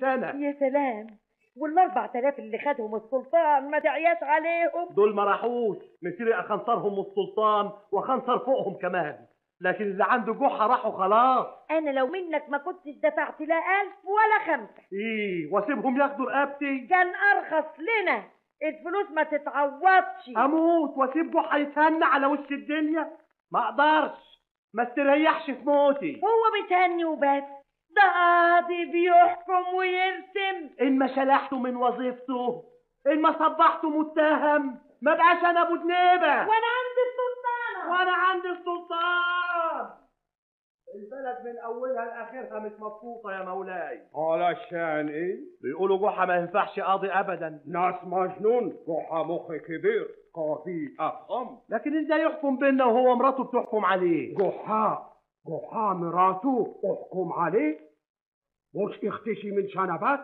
سنة. يا سلام، وال4000 اللي خدهم السلطان ما تعياش عليهم؟ دول ما راحوش، مسيري اخنصرهم السلطان وخنصر فوقهم كمان، لكن اللي عنده جحا راحوا خلاص. انا لو منك ما كنتش دفعت لا 1000 ولا 5. ايه، واسيبهم ياخدوا رقبتي؟ كان ارخص لنا، الفلوس ما تتعوضش. اموت واسيب جحا يتهنى على وش الدنيا؟ ما اقدرش، ما استريحش في موتي. هو بيتهني وبس، ده قاضي بيحكم ويرسم. ان ما شلحته من وظيفته، ان ما صبحته متهم، ما بقاش انا ابو دنيبه. وانا عند السلطانه. وانا عند السلطان. البلد من اولها لاخرها مش مبسوطة يا مولاي. علشان ايه؟ بيقولوا جحا ما ينفعش قاضي ابدا. ناس مجنون، جحا مخ كبير، قاضي افهم. لكن ازاي يحكم بينا وهو مراته بتحكم عليه؟ جحا مراته احكم عليه؟ مش اختشي من شنبات،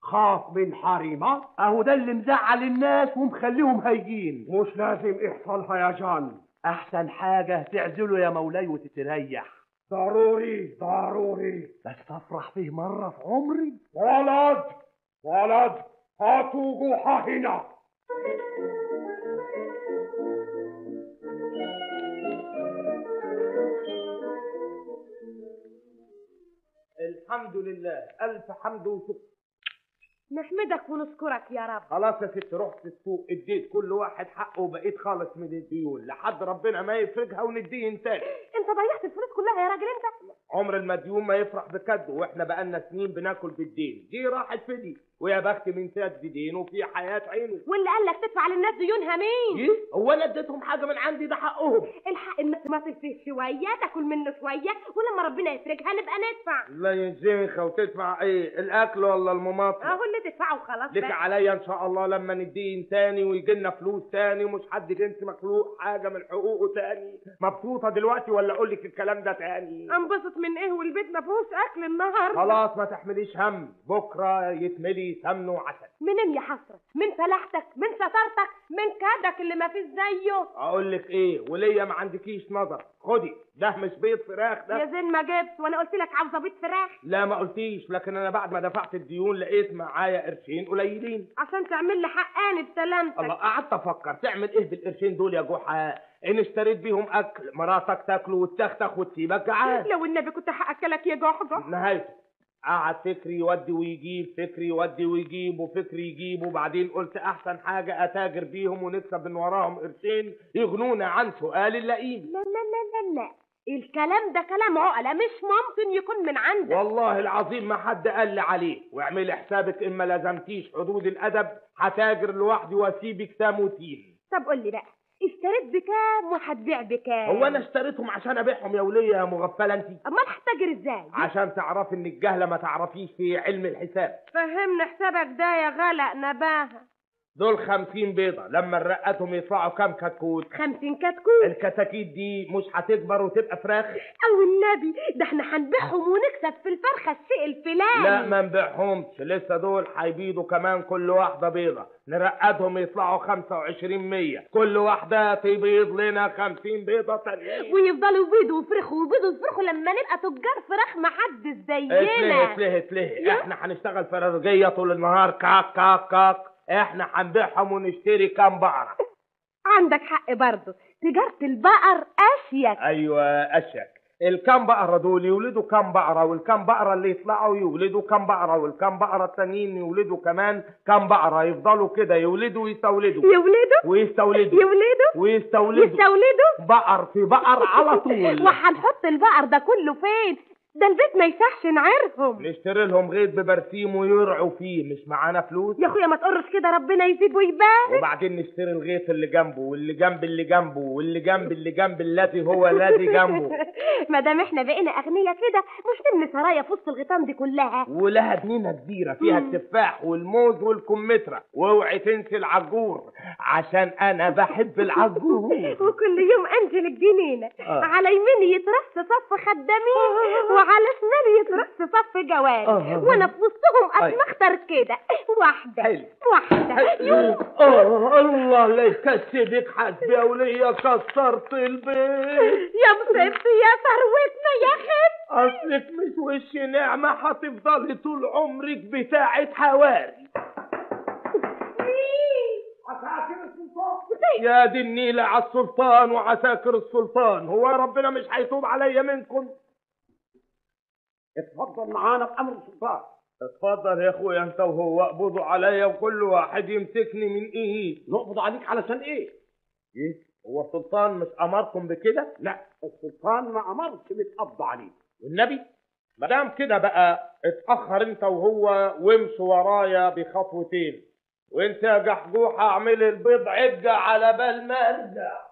خاف من حريمات. اهو ده اللي مزعل الناس ومخليهم هايجين. مش لازم يحصل هيجان. احسن حاجة تعزله يا مولاي وتتريح. ضروري ضروري، بس افرح فيه مرة في عمري. ولد ولد، هاتوا جحا هنا. الحمد لله، ألف حمد وشكر. نحمدك ونشكرك يا رب. خلاص يا ست، رحت السوق اديت كل واحد حقه وبقيت خالص من الديون لحد ربنا ما يفرجها ونديه تاني. انت ضيعت الفلوس كلها يا راجل انت. عمر المديون ما يفرح بكده، واحنا بقالنا سنين بناكل بالدين، دي راحت في دي، ويا بخت من سد دينه في حياة عينه. واللي قال لك تدفع للناس ديونها مين؟ ايه؟ هو انا اديتهم حاجة من عندي؟ ده حقهم. الحق انك تماطل فيه شوية، تاكل منه شوية، ولما ربنا يفرجها نبقى ندفع. لا يا شيخه، وتدفع ايه؟ الاكل ولا المماطله؟ اهو اللي تدفعه وخلاص. لك عليا ان شاء الله لما ندين تاني ويجي لنا فلوس تاني، ومش حد جنس مخلوق حاجة من حقوقه تاني. مبسوطة دلوقتي ولا اقول لك الكلام ده تاني؟ انبسط من ايه والبيت ما فيهوش اكل النهارده؟ خلاص ما تحمليش هم، بكره يتملي سمن وعسل. منين يا حسرة؟ من فلاحتك، من شطارتك، من كادك اللي ما فيش زيه. اقول لك ايه، وليا ما عندكيش نظر. خدي ده مش بيض فراخ ده. يا زين ما جبت، وانا قلت لك عاوزه بيض فراخ. لا ما قلتيش، لكن انا بعد ما دفعت الديون لقيت معايا قرشين قليلين عشان تعمل لي حقاني بسلامتك. الله، قعدت افكر تعمل ايه بالقرشين دول يا جحا؟ ان اشتريت بيهم اكل مراتك تاكله وتختخ وتسيبك جعان. لو النبي كنت هاكلك يا جحجح. نهايته قعد فكري يودي ويجيب، فكري يودي ويجيب، وفكري يجيب، وبعدين قلت احسن حاجة اتاجر بيهم ونكسب من وراهم قرشين يغنونا عن سؤال اللئيم. لا لا لا لا لا، الكلام ده كلام عقله، مش ممكن يكون من عندك. والله العظيم ما حد قال لي عليه. واعملي حسابك ان ما لزمتيش حدود الادب هتاجر لوحدي واسيبك تموتين. طب قول لي بقى، اشتريت بكام وهتبيع بكام؟ هو انا اشتريتهم عشان ابيعهم يا وليه يا مغفله انت؟ امال هتاجر ازاي؟ عشان تعرفي ان الجهلة ما تعرفيش في علم الحساب. فهمنا حسابك ده يا غلق نباهه. دول 50 بيضة، لما نرقتهم يطلعوا كام كتكوت؟ 50 كتكوت. الكتاكيت دي مش هتكبر وتبقى فراخ؟ او النبي ده احنا هنبيعهم ونكسب في الفرخه الشيء الفلاني. لا ما نبيعهمش، لسه دول هيبيضوا كمان كل واحدة بيضة، نرقدهم يطلعوا 25 100، كل واحدة تبيض لنا 50 بيضة تانيين، ويفضلوا يبيضوا ويفرخوا ويبيضوا ويفرخوا لما نبقى تجار فراخ ما حدش زينا. اتلهي اتلهي، احنا هنشتغل فرارجيه طول النهار كاك كاك كاك، احنا هنبيعهم ونشتري كام بقرة. عندك حق برضه، تجارة البقر اشيك. ايوه اشيك. الكام بقرة دول يولدوا كام بقرة، والكام بقرة اللي يطلعوا يولدوا كام بقرة، والكام بقرة التانيين يولدوا كمان كام بقرة، يفضلوا كده يولدوا ويستولدوا، يولدوا ويستولدوا، يولدوا ويستولدوا، يستولدوا، بقر في بقر على طول. وهنحط البقر ده كله فين؟ ده البيت ما يسحش نعرهم. نشتري لهم غيط ببرسيم ويرعوا فيه، مش معانا فلوس؟ يا اخويا ما تقرش كده، ربنا يزيد ويبارك. وبعدين نشتري الغيط اللي جنبه واللي جنب اللي جنبه واللي جنب اللي جنب الذي هو الذي جنبه. ما دام احنا بقينا اغنياء كده مش نبني سرايا في وسط الغيطان دي كلها، ولها جنينة كبيرة فيها التفاح والموز والكمثرى، واوعي تنسي العجور عشان انا بحب العجور. وكل يوم انزل الجنينة على يميني يترص صف خدامين وعلى شمالي يترص صف جواري، وانا في وسطهم اتمختر كده واحدة واحدة. الله لا يكسبك حسبي يا وليه، كسرت البيت يا مصيبتي يا ثروتنا يا خيبتي. اصلك مش وش نعمه، هتفضلي طول عمرك بتاعه حواري. عساكر السلطان. يا دي النيلة على السلطان وعساكر السلطان، هو ربنا مش هيتوب عليا منكم؟ اتفضل معانا بأمر السلطان. اتفضل يا اخويا انت وهو، اقبضوا عليا وكل واحد يمسكني من ايد. نقبض عليك علشان ايه؟ ايه؟ هو السلطان مش امركم بكده؟ لا، السلطان ما امرش بالقبض عليك. والنبي ما دام كده بقى اتاخر انت وهو وامشوا ورايا بخطوتين، وانت يا جحجوحه اعمل البيض عجة على بال ما ارجع.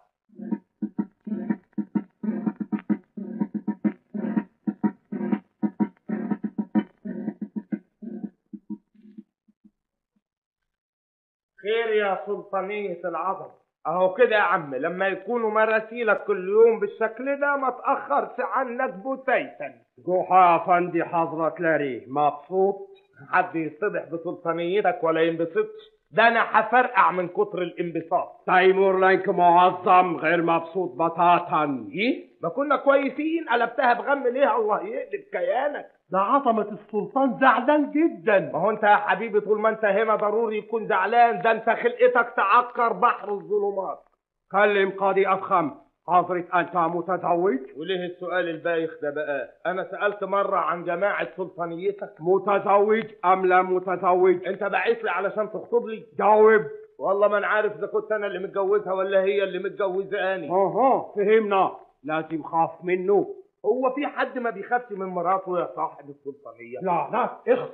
خير يا سلطانية العظمة. اهو كده يا عم، لما يكونوا مراسيلك كل يوم بالشكل ده ما تأخرش عنك بوتيتا. جحا يا فندي حضرة لاري مبسوط؟ حد يصطبح بسلطانيتك ولا ينبسطش؟ ده انا هفرقع من كتر الانبساط. تيمور لانك معظم غير مبسوط بتاتا. ايه؟ ما كنا كويسين، قلبتها بغم ليه؟ الله يقلب كيانك. ده عظمة السلطان زعلان جدا. ما هو انت يا حبيبي طول ما انت هنا ضروري يكون زعلان، ده انت خلقتك تعكر بحر الظلمات. كلم قاضي افخم، حضرة انت متزوج؟ وليه السؤال البايخ ده بقى؟ انا سألت مرة عن جماعة سلطانيتك. متزوج ام لا متزوج؟ انت باعت لي علشان تخطب لي؟ جاوب. والله ما انا عارف اذا كنت انا اللي متجوزها ولا هي اللي متجوزاني. اها فهمنا، لازم خاف منه. هو في حد ما بيخافش من مراته يا صاحب السلطانية؟ لا لا، اخ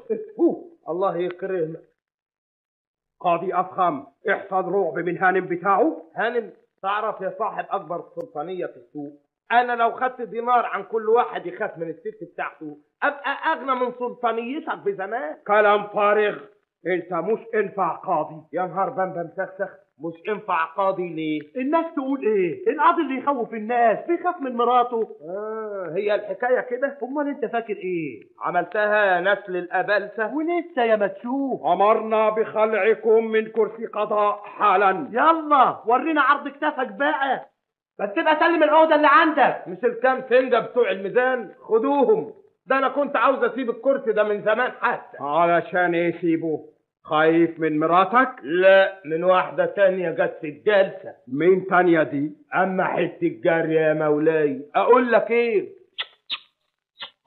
الله يكرهنا. قاضي افخم، احصل رعب من هانم بتاعه. هانم؟ تعرف يا صاحب اكبر سلطانية في السوق، انا لو خدت دينار عن كل واحد يخاف من الست بتاعته ابقى اغنى من سلطانيتك بزمان. كلام فارغ، انت مش انفع قاضي. يا نهار بمبم سخسخ، مش انفع قاضي ليه؟ الناس تقول ايه؟ القاضي اللي يخوف الناس بيخاف من مراته. هي الحكاية كده؟ امال انت فاكر ايه؟ عملتها نسل الابلسه ولسه يا ما تشوف. امرنا بخلعكم من كرسي قضاء حالا. يلا ورينا عرض كتافك بقى، بس تبقى سلم العقدة اللي عندك. مش الكام سنجه بتوع الميزان خدوهم، ده انا كنت عاوز اسيب الكرسي ده من زمان حتى. علشان ايه سيبه؟ خايف من مراتك؟ لا، من واحدة تانية جت في الجلسة. مين تانية دي؟ أما حتة الجري يا مولاي، أقول لك إيه؟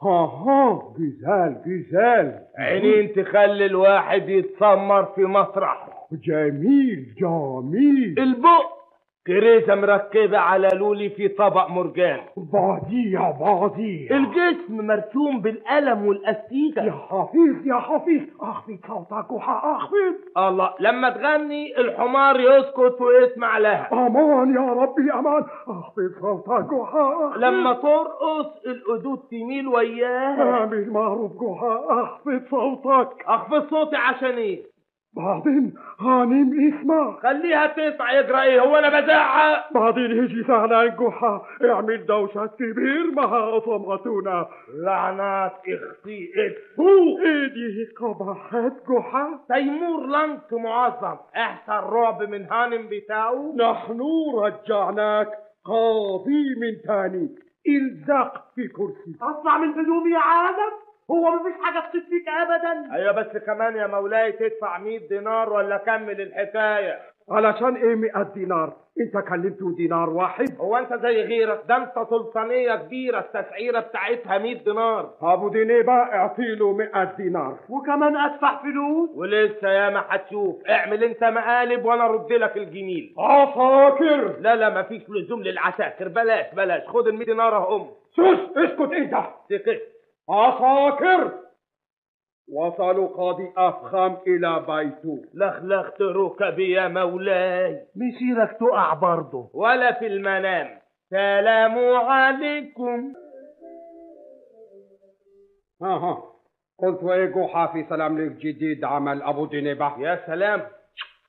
ها ها، جزال جزال، عينين تخلي الواحد يتسمر في مسرحه. جميل جميل. البق كريزة مركبة على لولي في طبق مرجان. بديع بديع. الجسم مرسوم بالقلم والأستيكة. يا حفيظ يا حفيظ، أخفض صوتك وحأخفض. الله، لما تغني الحمار يسكت ويسمع لها. أمان يا ربي أمان، أخفض صوتك وحأخفض. لما ترقص القدود تميل وياها. اعمل معروف جحا، أخفض صوتك. أخفض صوتي عشان إيه؟ بعدين هانم اسمع. خليها تسمع، يجرى ايه؟ هو انا بزعق؟ بعدين يجي زعلان جحا، اعمل دوشة كبير مع صمتنا. لعنات اختي اتفو. ايه دي قباحات جحا؟ تيمور لانك معظم، احسن رعب من هانم بتاعه. نحن رجعناك قاضي من تاني، الزق في كرسي. اطلع من هدومي يا عالم، هو مفيش حاجة تصيب فيك أبدا. أيوة بس كمان يا مولاي تدفع 100 دينار ولا كمل الحكاية. علشان إيه 100 دينار؟ أنت كلمته دينار واحد. هو أنت زي غيرك؟ ده أنت سلطانية كبيرة التسعيرة بتاعتها 100 دينار. أبو دينيبة اعطيله 100 دينار. وكمان أدفع فلوس؟ ولسه ياما هتشوف، اعمل أنت مقالب وأنا أرد لك الجميل. عساكر. لا لا مفيش لزوم للعساكر، بلاش بلاش، خد ال 100 دينار أهم. سوس اسكت أنت. سكت. عساكر. وصلوا قاضي أفخم إلى بيته. لخلخت ركبي يا مولاي. مسيرك تقع برضه. ولا في المنام. سلام عليكم. ها ها، قلت ايه جحا في سلام لك جديد عمل أبو دينيبة؟ يا سلام،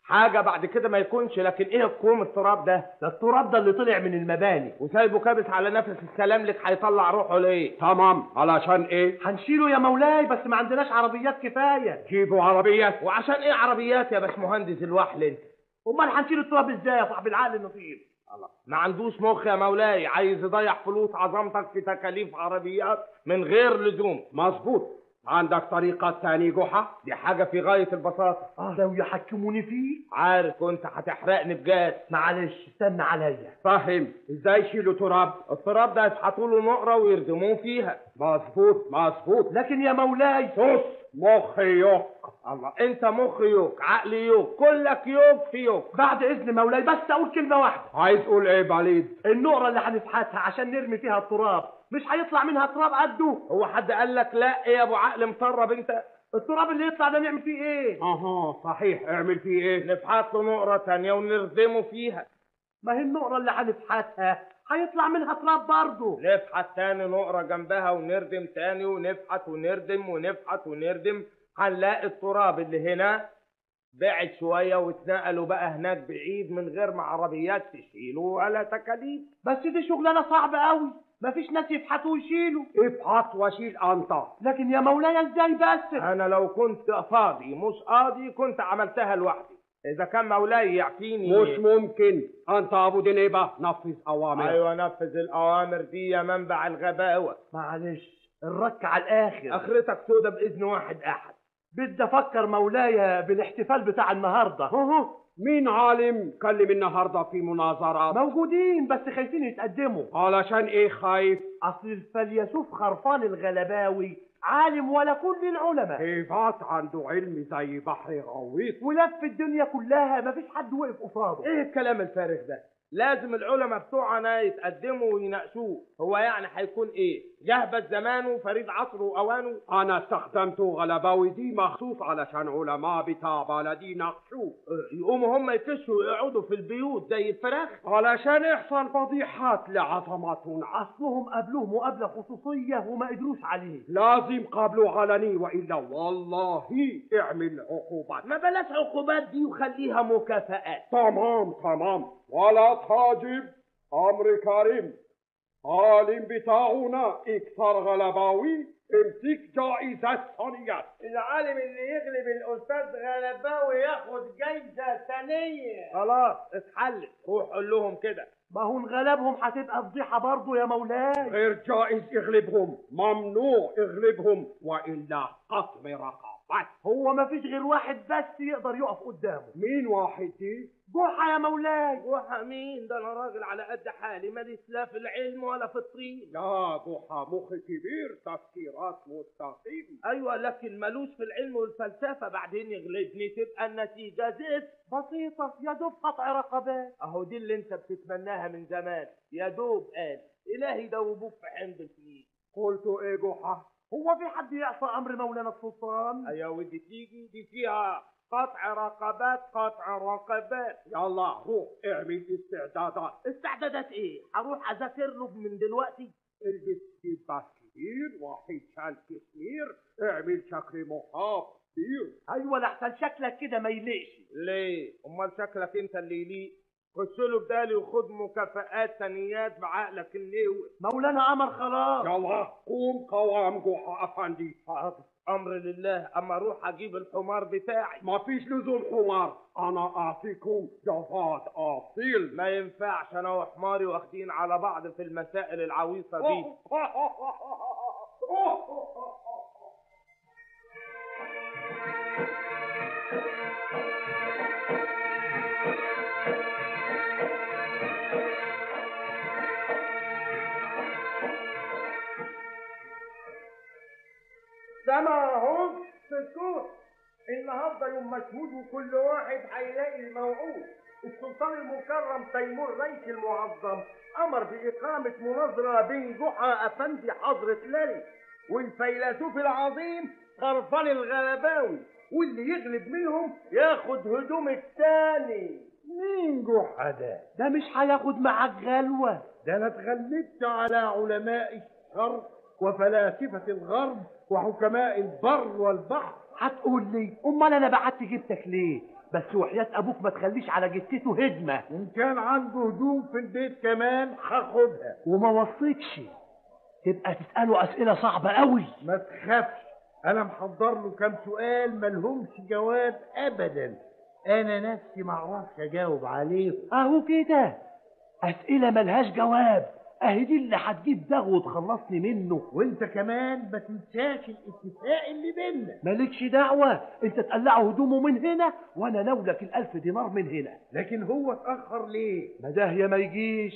حاجة بعد كده ما يكونش. لكن ايه الكوم التراب ده؟ ده التراب ده اللي طلع من المباني وسايبه كابس على نفس السلام لك، هيطلع روحه ليه؟ تمام، علشان ايه؟ هنشيله يا مولاي، بس ما عندناش عربيات كفاية. جيبوا عربيات. وعشان ايه عربيات يا باشمهندس الوحل انت؟ امال هنشيل التراب ازاي يا صاحب العقل النظيف؟ الله، ما عندوش مخ يا مولاي، عايز يضيع فلوس عظمتك في تكاليف عربيات من غير لزوم. مظبوط. عندك طريقة تاني جحا؟ دي حاجة في غاية البساطة. لو يحكموني فيه. عارف كنت هتحرقني بجاز. معلش استنى عليا. فاهم ازاي يشيلوا تراب؟ التراب ده يسحطوا له نقرة ويردموه فيها. مظبوط مظبوط. لكن يا مولاي. صوت مخي يوك. الله، انت مخ يوك، عقل يوك، كلك يوك في يوك. بعد اذن مولاي بس اقول كلمة واحدة. عايز قول ايه بليد؟ النقرة اللي هنفحتها عشان نرمي فيها التراب مش هيطلع منها تراب قده. هو حد قال لك لا يا ابو عقل مطرب انت؟ التراب اللي يطلع ده نعمل فيه ايه؟ اها صحيح، اعمل فيه ايه؟ نفحت له نقرة تانية ونردمه فيها. ما هي النقرة اللي هنفحتها هيطلع منها تراب برضه. نفحت تاني نقرة جنبها ونردم تاني، ونفحت ونردم ونفحت ونردم، هنلاقي التراب اللي هنا بعد شوية واتنقلوا بقى هناك بعيد من غير ما عربيات تشيله ولا تكاليف. بس دي شغلانة صعبة قوي، مفيش ناس يفحتوا ويشيلوا. افحط وشيل انت. لكن يا مولاي ازاي بس؟ انا لو كنت فاضي مش قاضي كنت عملتها لوحدي. اذا كان مولاي يعفيني. مش ممكن، انت ابو دنيبه، نفذ اوامر. ايوه نفذ الاوامر دي يا منبع الغباوه. معلش الرك على الاخر. اخرتك سودة باذن واحد احد. بدي افكر مولاي بالاحتفال بتاع النهارده. مين عالم كلم النهارده في مناظرات؟ موجودين بس خايفين يتقدموا. علشان ايه خايف؟ اصل الفيلسوف خرفان الغلباوي عالم ولا كل العلماء. هيفات عنده علم زي بحر غويط ولف الدنيا كلها، مفيش حد وقف قصاده. ايه الكلام الفارغ ده؟ لازم العلماء بتوعنا يتقدموا ويناقشوه. هو يعني هيكون ايه؟ جهبذ زمانه فريد عصره واوانه؟ انا استخدمت غلباوي دي مخصوص علشان علماء بتاع بلدي ناقشوه. يقوموا هم يكشوا ويقعدوا في البيوت زي الفراخ علشان يحصل فضيحات لعظمتنا. اصلهم قابلوه مقابله خصوصية وما قدروش عليه. لازم قابلوه علني والا والله اعمل عقوبات. ما بلاش عقوبات دي وخليها مكافآت. تمام تمام، ولا تحاجب، امر كريم. عالم بتاعنا اكثر غلباوي امسك جائزة ثانية. العالم اللي يغلب الأستاذ غلباوي ياخد جايزة ثانية. خلاص اتحلت، روح قول لهم كده. ما هو انغلبهم هتبقى فضيحة برضه يا مولاي. غير جائز اغلبهم، ممنوع اغلبهم وإلا قطع رقبات. هو ما فيش غير واحد بس يقدر يقف قدامه. مين واحد دي؟ جحا يا مولاي. جحا مين؟ ده انا راجل على قد حالي، ماليش لا في العلم ولا في الطين. لا جحا مخ كبير، تفكيرات مستقيم. ايوه لكن مالوش في العلم والفلسفة، بعدين يغلبني تبقى النتيجة زفت. بسيطة، يا دوب قطع رقبات. اهو دي اللي انت بتتمناها من زمان، يا دوب قال الهي دوبوك في حمض الفيل. قلت ايه جحا؟ هو في حد يعصى امر مولانا السلطان؟ ايوه ودي تيجي دي فيها قطع رقبات، قطع رقبات. يلا روح اعمل استعدادات. استعدادات ايه؟ هروح اذاكر له من دلوقتي؟ البس جيبات كبير واحد شال كتير، اعمل شكل محاط كبير. ايوه لحسن شكلك كده ما يليقش. ليه؟ امال شكلك انت اللي يليق؟ خش له بدالي وخد مكافآت ثانيات بعقلك النوي. مولانا امر خلاص. يلا قوم قوام جحا افندي. حاضر، امر لله. اما اروح اجيب الحمار بتاعي. ما فيش لزوم حمار، انا اعطيكم جواد اصيل. ما ينفعش، انا وحماري واخدين على بعض في المسائل العويصه دي. سمعهم سكوت. النهارده يوم مشهود وكل واحد هيلاقي الموعود. السلطان المكرم تيمور ريش المعظم امر باقامة مناظرة بين جحا افندي حضره لاري والفيلسوف العظيم خرفان الغلباوي، واللي يغلب منهم ياخد هدوم التاني. مين جحا ده؟ ده مش هياخد معاك غلوه. ده انا اتغلبت على علماء الشرق وفلاسفه الغرب وحكماء البر والبحر. هتقول لي امال انا بعت جبتك ليه؟ بس وحياة ابوك ما تخليش على جثته هدمه. وان كان عنده هدوم في البيت كمان هاخدها. وما وصيتش تبقى تساله اسئلة صعبة قوي. ما تخافش، انا محضر له كام سؤال ملهمش جواب ابدا، انا نفسي ما اعرفش اجاوب عليه. اهو كده. اسئلة ملهاش جواب، اهي دي اللي هتجيب دغ وتخلصني منه. وانت كمان ما تنساش الاتفاق اللي بينا. مالكش دعوه، انت تقلعه هدومه من هنا وانا ناولك ال1000 دينار من هنا. لكن هو اتاخر ليه؟ ما ده يا ما يجيش.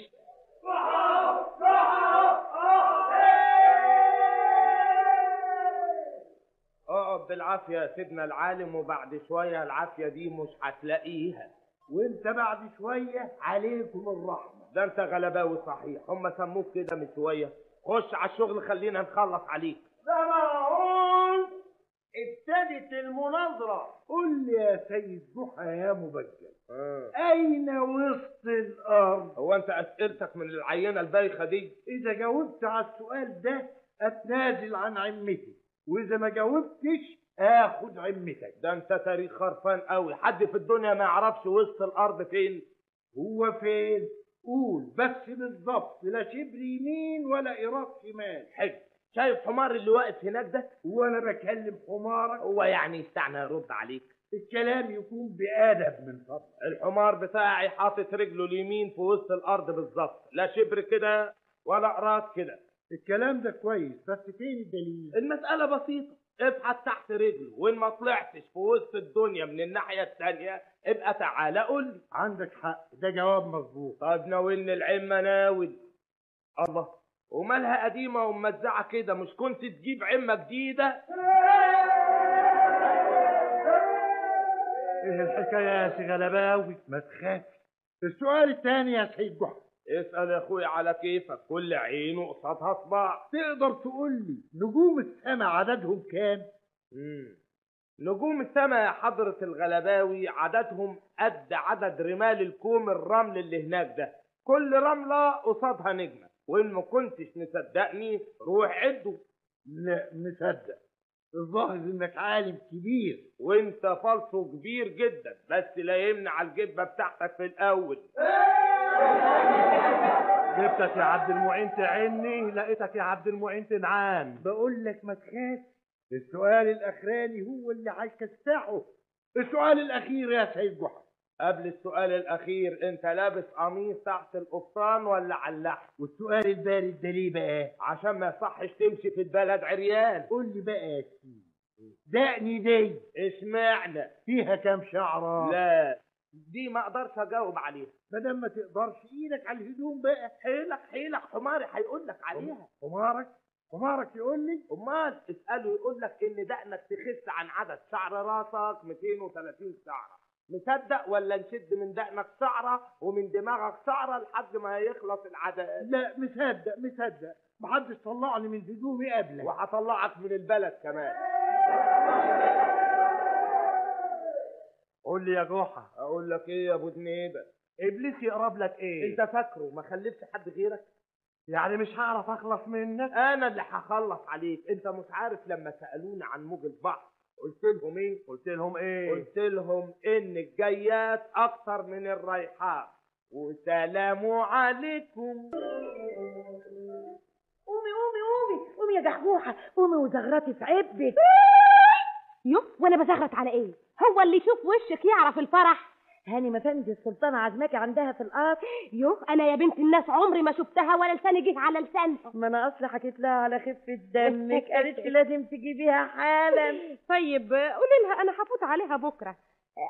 اقعد بالعافية يا سيدنا العالم، وبعد شوية العافية دي مش هتلاقيها. وانت بعد شوية عليكم الرحمة. ده انت غلباوي صحيح، هم سموك كده من شوية. خش على الشغل خلينا نخلص عليك. سمعون، ابتدت المناظرة. قول لي يا سيد جحا يا مبجل، اين وسط الارض؟ هو انت اسئلتك من العينة البايخه دي؟ اذا جاوبت على السؤال ده اتنازل عن عمتي، واذا ما جاوبتش اخد عمتك. ده انت تاريخ خرفان قوي، حد في الدنيا ما يعرفش وسط الارض فين؟ هو فين؟ قول بس بالظبط، لا شبر يمين ولا قراط شمال. حلو، شايف حمار اللي واقف هناك ده؟ وانا بكلم حمارك؟ هو يعني يستعنى يرد عليك؟ الكلام يكون بأدب من فضلك. الحمار بتاعي حاطط رجله اليمين في وسط الارض بالظبط، لا شبر كده ولا قراط كده. الكلام ده كويس، بس فين الدليل؟ المسألة بسيطة، ابحث تحت رجله، وإن ما طلعتش في وسط الدنيا من الناحية التانية ابقى تعالى قول لي. عندك حق، ده جواب مظبوط. طب ناولني العمة. ناول. الله، ومالها قديمة وممزعة كده؟ مش كنت تجيب عمة جديدة؟ ايه الحكاية يا سي غلباوي؟ ما تخافش. السؤال الثاني يا سيد جحا. اسأل يا اخويا على كيفك، كل عين وقصادها صباع. تقدر تقول لي نجوم السماء عددهم كام؟ نجوم السماء يا حضرة الغلباوي عددهم قد عدد رمال الكوم الرمل اللي هناك ده، كل رملة قصادها نجمة، وإن ما كنتش مصدقني روح عده. لا مصدق، الظاهر إنك عالم كبير. وإنت فالصو كبير جدا، بس لا يمنع الجبة بتاعتك في الأول. جبتك يا عبد المعين تعني، لقيتك يا عبد المعين تنعان. بقول لك ما تخافش، السؤال الاخراني هو اللي هيكسحه. السؤال الاخير يا سيد جحا. قبل السؤال الاخير، انت لابس قميص تحت القبطان ولا على اللحم؟ والسؤال البارد ده ليه بقى؟ عشان ما يصحش تمشي في البلد عريان. قول لي بقى يا سيدي، دقني دي اشمعنى فيها كام شعره؟ لا دي ما اقدرش اجاوب عليها. ما دام ما تقدرش، ايدك على الهدوم بقى. حيلك حيلك، حماري هيقول لك عليها. حمارك؟ حمارك يقول لي؟ امال اساله يقول لك ان دقنك تخس عن عدد شعر راسك 230 شعره. مصدق ولا نشد من دقنك شعره ومن دماغك شعره لحد ما يخلص العدد؟ لا مصدق مصدق، محدش طلعني من هدومي قبلك. وهطلعك من البلد كمان. قول لي يا جحا. اقول لك ايه يا ابو دنيبه؟ ابليس يقرب لك ايه؟ انت فاكره ما خلفش حد غيرك؟ يعني مش هعرف اخلص منك؟ انا اللي هخلص عليك. انت مش عارف لما سالوني عن موج البحر قلت لهم ايه؟ قلت لهم ايه؟ قلت لهم ان الجيات اكتر من الرايحات. وسلام عليكم. قومي قومي قومي قومي يا جحجوحه، قومي وزغرتي في عبك. يوه، وانا بزغرت على ايه؟ هو اللي يشوف وشك يعرف الفرح. هاني ما فندي السلطانة عزماكي عندها في القصر. يوه، انا يا بنت الناس عمري ما شفتها ولا لساني جه على لسانها. ما انا اصل حكيت لها على خفة دمك، قالت لي لازم تجيبيها حالا. طيب قولي لها انا هفوت عليها بكره،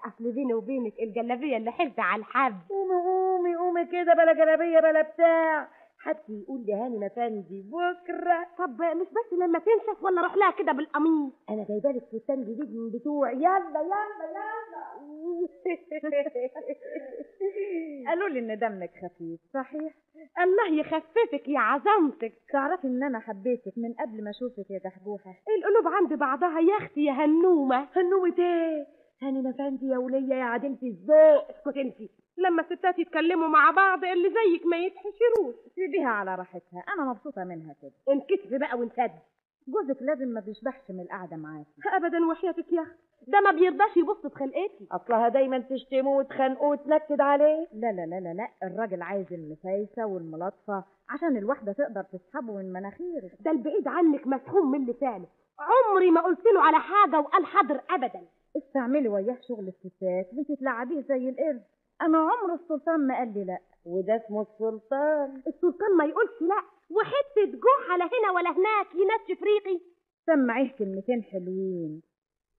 اصل بيني وبينك الجلابية اللي حلت على الحب. قومي قومي قومي كده، بلا جلابية بلا بتاع. حد يقول لهاني ما فندي بكره. طب مش بس لما تنشف ولا اروح لها كده بالقميص؟ انا جايبه لك فستان جديد من بتوعي. يلا يلا يلا. قالوا لي ان دمك خفيف، صحيح؟ الله يخففك يا عظمتك. تعرفي ان انا حبيتك من قبل ما اشوفك يا دحبوحه. القلوب عند بعضها يا اختي يا هنومه. هنومه ايه؟ هاني ما فندي يا وليه يا عديمه الذوق. اسكت انتي، لما الستات يتكلموا مع بعض اللي زيك ما يتحشروش. سيبيها على راحتها، انا مبسوطة منها كده. انكسفي بقى وانسدي. جوزك لازم ما بيشبعش من القعدة معاكي. ابدا وحياتك يا اختي، ده ما بيرضاش يبص في خلقتي. اصلها دايما تشتمه وتخانقه وتنكد عليه. لا لا لا لا لا، الراجل عايز المسايسه والملاطفه عشان الواحدة تقدر تسحبه من مناخيره. ده البعيد عنك مسحوم من لسانه. عمري ما قلت له على حاجة وقال حاضر ابدا. استعملي وياه شغل الستات وانت تلعبيه زي القرد. انا عمر السلطان ما قال لي لا. وده اسمه السلطان. السلطان ما يقولش لا، وحتة جحا لا هنا ولا هناك ينشف ريقي. سمعية كلمتين حلوين،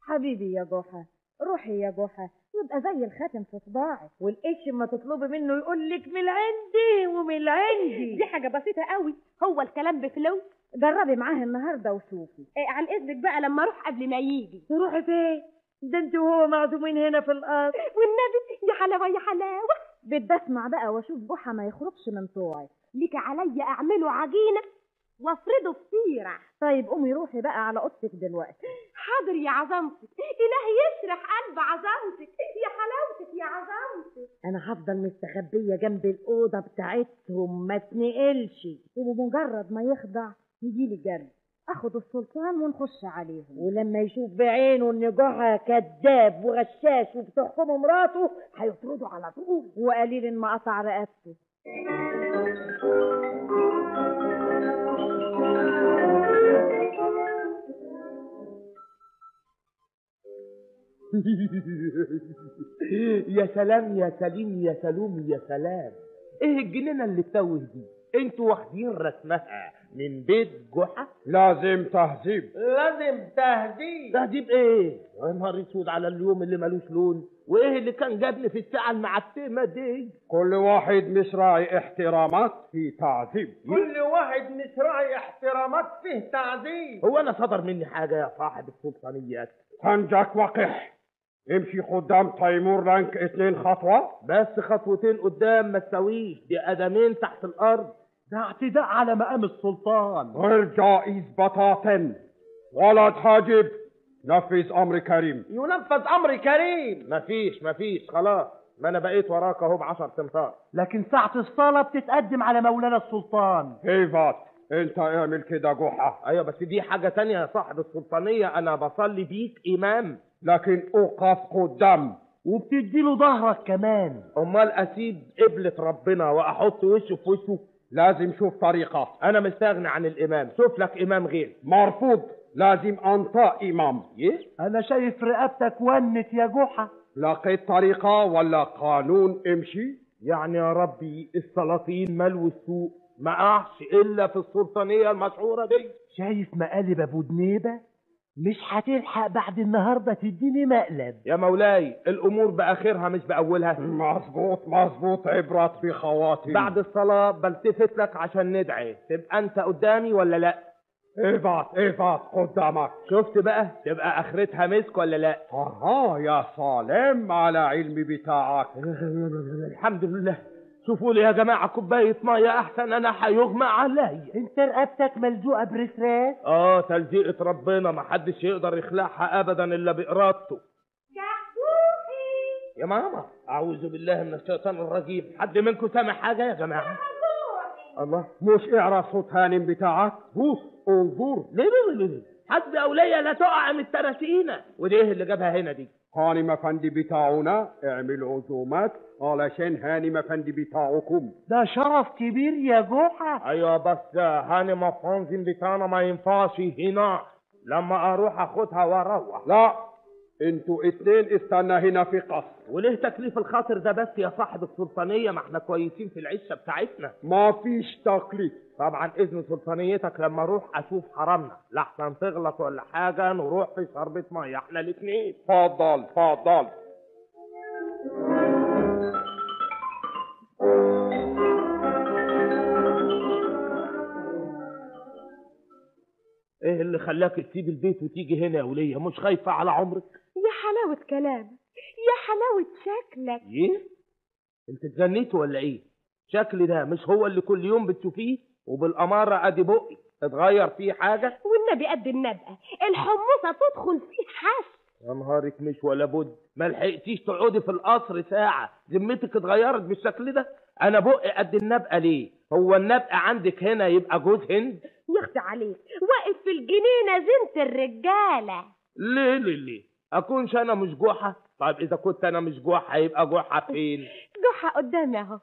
حبيبي يا جحا، روحي يا جحا، يبقى زي الخاتم في صباعك. والقش ما تطلبي منه يقول لك من عندي ومن عندي. دي حاجة بسيطة قوي، هو الكلام بفلوس. جربي معاه النهارده وشوفي. إيه عن اذنك بقى لما اروح قبل ما يجي. تروحي فين؟ ده انت وهو معزومين هنا في القصر. والنبي يا حلاوة يا حلاوة. بدي اسمع بقى واشوف جحا ما يخرجش من طوعي. ليك عليا اعمله عجينه وافرده فطيره. طيب قومي روحي بقى على اوضتك دلوقتي. حاضر يا عظمتك، الهي يشرح قلب عظمتك، يا حلاوتك يا عظمتك. انا هفضل مستخبيه جنب الاوضة بتاعتهم ما تنقلش، وبمجرد ما يخضع يجيلي جري اخد السلطان ونخش عليهم. ولما يشوف بعينه ان جحا كذاب وغشاش وبتحكمه مراته هيطرده على طول. وقليل ما قطع رقبته. يا سلام يا سليم يا سلوم يا سلام، ايه الجنينة اللي تتوه دي؟ انتوا واخدين رسمها من بيت جحا؟ لازم تهذيب. لازم تهذيب. تهذيب ايه؟ يا نهار اسود على اليوم اللي ملوش لون. وايه اللي كان جابني في الساعة المعتمه دي؟ كل واحد مش راعي احترامات في تعذيب. كل واحد مش راعي احترامات فيه تعذيب. هو انا صدر مني حاجة يا صاحب السلطانيات؟ سنجك وقح. امشي قدام تيمور لانك 2 خطوة. بس خطوتين قدام ما تساويش، دي قدمين تحت الأرض. ده اعتداء على مقام السلطان. غير جائز بتاتا. ولد حاجب، نفذ أمر كريم. ينفذ أمر كريم. مفيش خلاص، ما أنا بقيت وراك أهو ب10 تمتار. لكن ساعة الصلاة بتتقدم على مولانا السلطان. ايفات انت اعمل كده جحا. ايوه بس دي حاجة تانية يا صاحب السلطانية، أنا بصلي بيك إمام. لكن اقف قدام. وبتديله ظهرك كمان. امال اسيب قبلة ربنا واحط وشه في وشه؟ لازم شوف طريقة. انا مستغني عن الامام، شوف لك امام غير. مرفوض، لازم انت امام. ايه؟ انا شايف رقبتك ونت يا جحا. لقيت طريقة ولا قانون امشي؟ يعني يا ربي السلاطين ملو السوق، ما قعش الا في السلطانية المشهورة دي. شايف مقالب ابو دنيبة؟ مش هتلحق بعد النهارده تديني مقلب. يا مولاي الامور باخرها مش باولها. مظبوط مظبوط، عبرت بخواتم. بعد الصلاة بلتفت لك عشان ندعي، تبقى انت قدامي ولا لا؟ ابعت قدامك. شفت بقى، تبقى اخرتها مسك ولا لا؟ اها يا سلام على علمي بتاعك. الحمد لله. شوفوا لي يا جماعة كوباية مية احسن، انا هيغمى عليا. انت رقبتك ملزوقه برسراس؟ اه تلزيقه ربنا، ما حدش يقدر يخلعها ابدا الا بارادته. كحكوحي يا ماما، اعوذ بالله من الشيطان الرجيم. حد منكم سامع حاجة يا جماعة؟ الله، مش اعرف صوت هانم بتاعك؟ بص انظر. ليه ليه ليه؟ حد اولية لا تقع من التراسينه. ودي ايه اللي جابها هنا دي؟ هانم افندي بتاعنا اعمل عزومات علشان هانم افندي بتاعكم. ده شرف كبير يا جحا. ايوه بس هانم افندي بتاعنا ما ينفعش هنا، لما اروح اخدها واروح. لا انتوا 2 استنى هنا في قصر. وليه تكليف الخاطر ده بس يا صاحب السلطانية؟ ما احنا كويسين في العشة بتاعتنا. ما فيش تكليف. طبعا اذن سلطانيتك لما اروح اشوف حرامنا، لحسن تغلط ولا حاجة نروح في شربة مية احنا الاثنين. اتفضل اتفضل. ايه اللي خلاك تسيب البيت وتيجي هنا يا ولية؟ مش خايفة على عمرك؟ يا حلاوة كلامك، يا حلاوة شكلك. ايه؟ انت اتجنيت ولا ايه؟ شكلي ده مش هو اللي كل يوم بتشوفيه؟ وبالأمارة ادي بقي اتغير فيه حاجة؟ والنبي قد النبقة، الحموصة تدخل فيه حش. يا نهارك مش ولا بد، ما لحقتيش تقعدي في القصر ساعة، ذمتك اتغيرت بالشكل ده؟ أنا بقي قد النبقة ليه؟ هو النبقة عندك هنا يبقى جوز هند؟ يا اختي عليك، واقف في الجنينة زينة الرجالة. ليه ليه ليه؟ أكونش أنا مش جحا؟ طيب إذا كنت أنا مش جحا يبقى جحا فين؟ جحا قدامي أهو،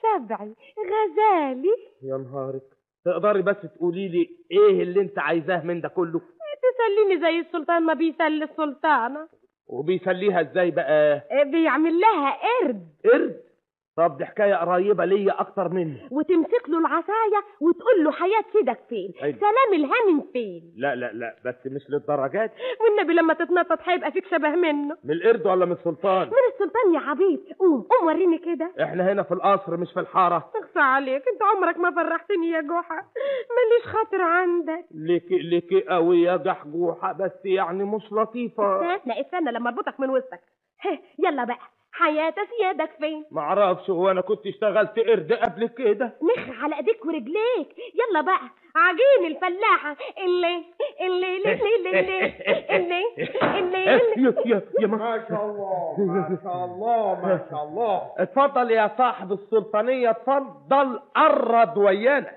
سبعي غزالي. يا نهارك، تقدري بس تقولي لي إيه اللي أنت عايزاه من ده كله؟ تسليني زي السلطان ما بيسلي السلطانة. وبيسليها ازاي بقى؟ بيعمل لها قرد. قرد؟ طب دي حكاية قريبه ليا اكتر مني. وتمسك له العصاية وتقول له حياة سيدك فين؟ حلو. سلام الهانم فين؟ لا لا لا، بس مش للدرجات. والنبي لما تتنطط هيبقى فيك شبه منه. من القرد ولا من السلطان؟ من السلطان يا عبيط. قوم قوم وريني كده. احنا هنا في القصر مش في الحارة. اخصى عليك، انت عمرك ما فرحتني يا جحا، ماليش خاطر عندك. ليكي ليكي قوي يا جحجوحه، بس يعني مش لطيفة. استنى استنى لما اربطك من وسطك. يلا بقى، حياة سيادك فين؟ معرفش، هو انا كنت اشتغلت قرد قبل كده؟ نخ على ايديك ورجليك. يلا بقى، عجين الفلاحة اللي اللي اللي اللي اللي اللي اللي. يا ما شاء الله ما شاء الله ما شاء الله. اتفضل يا صاحب السلطانية، اتفضل قرد ويانا.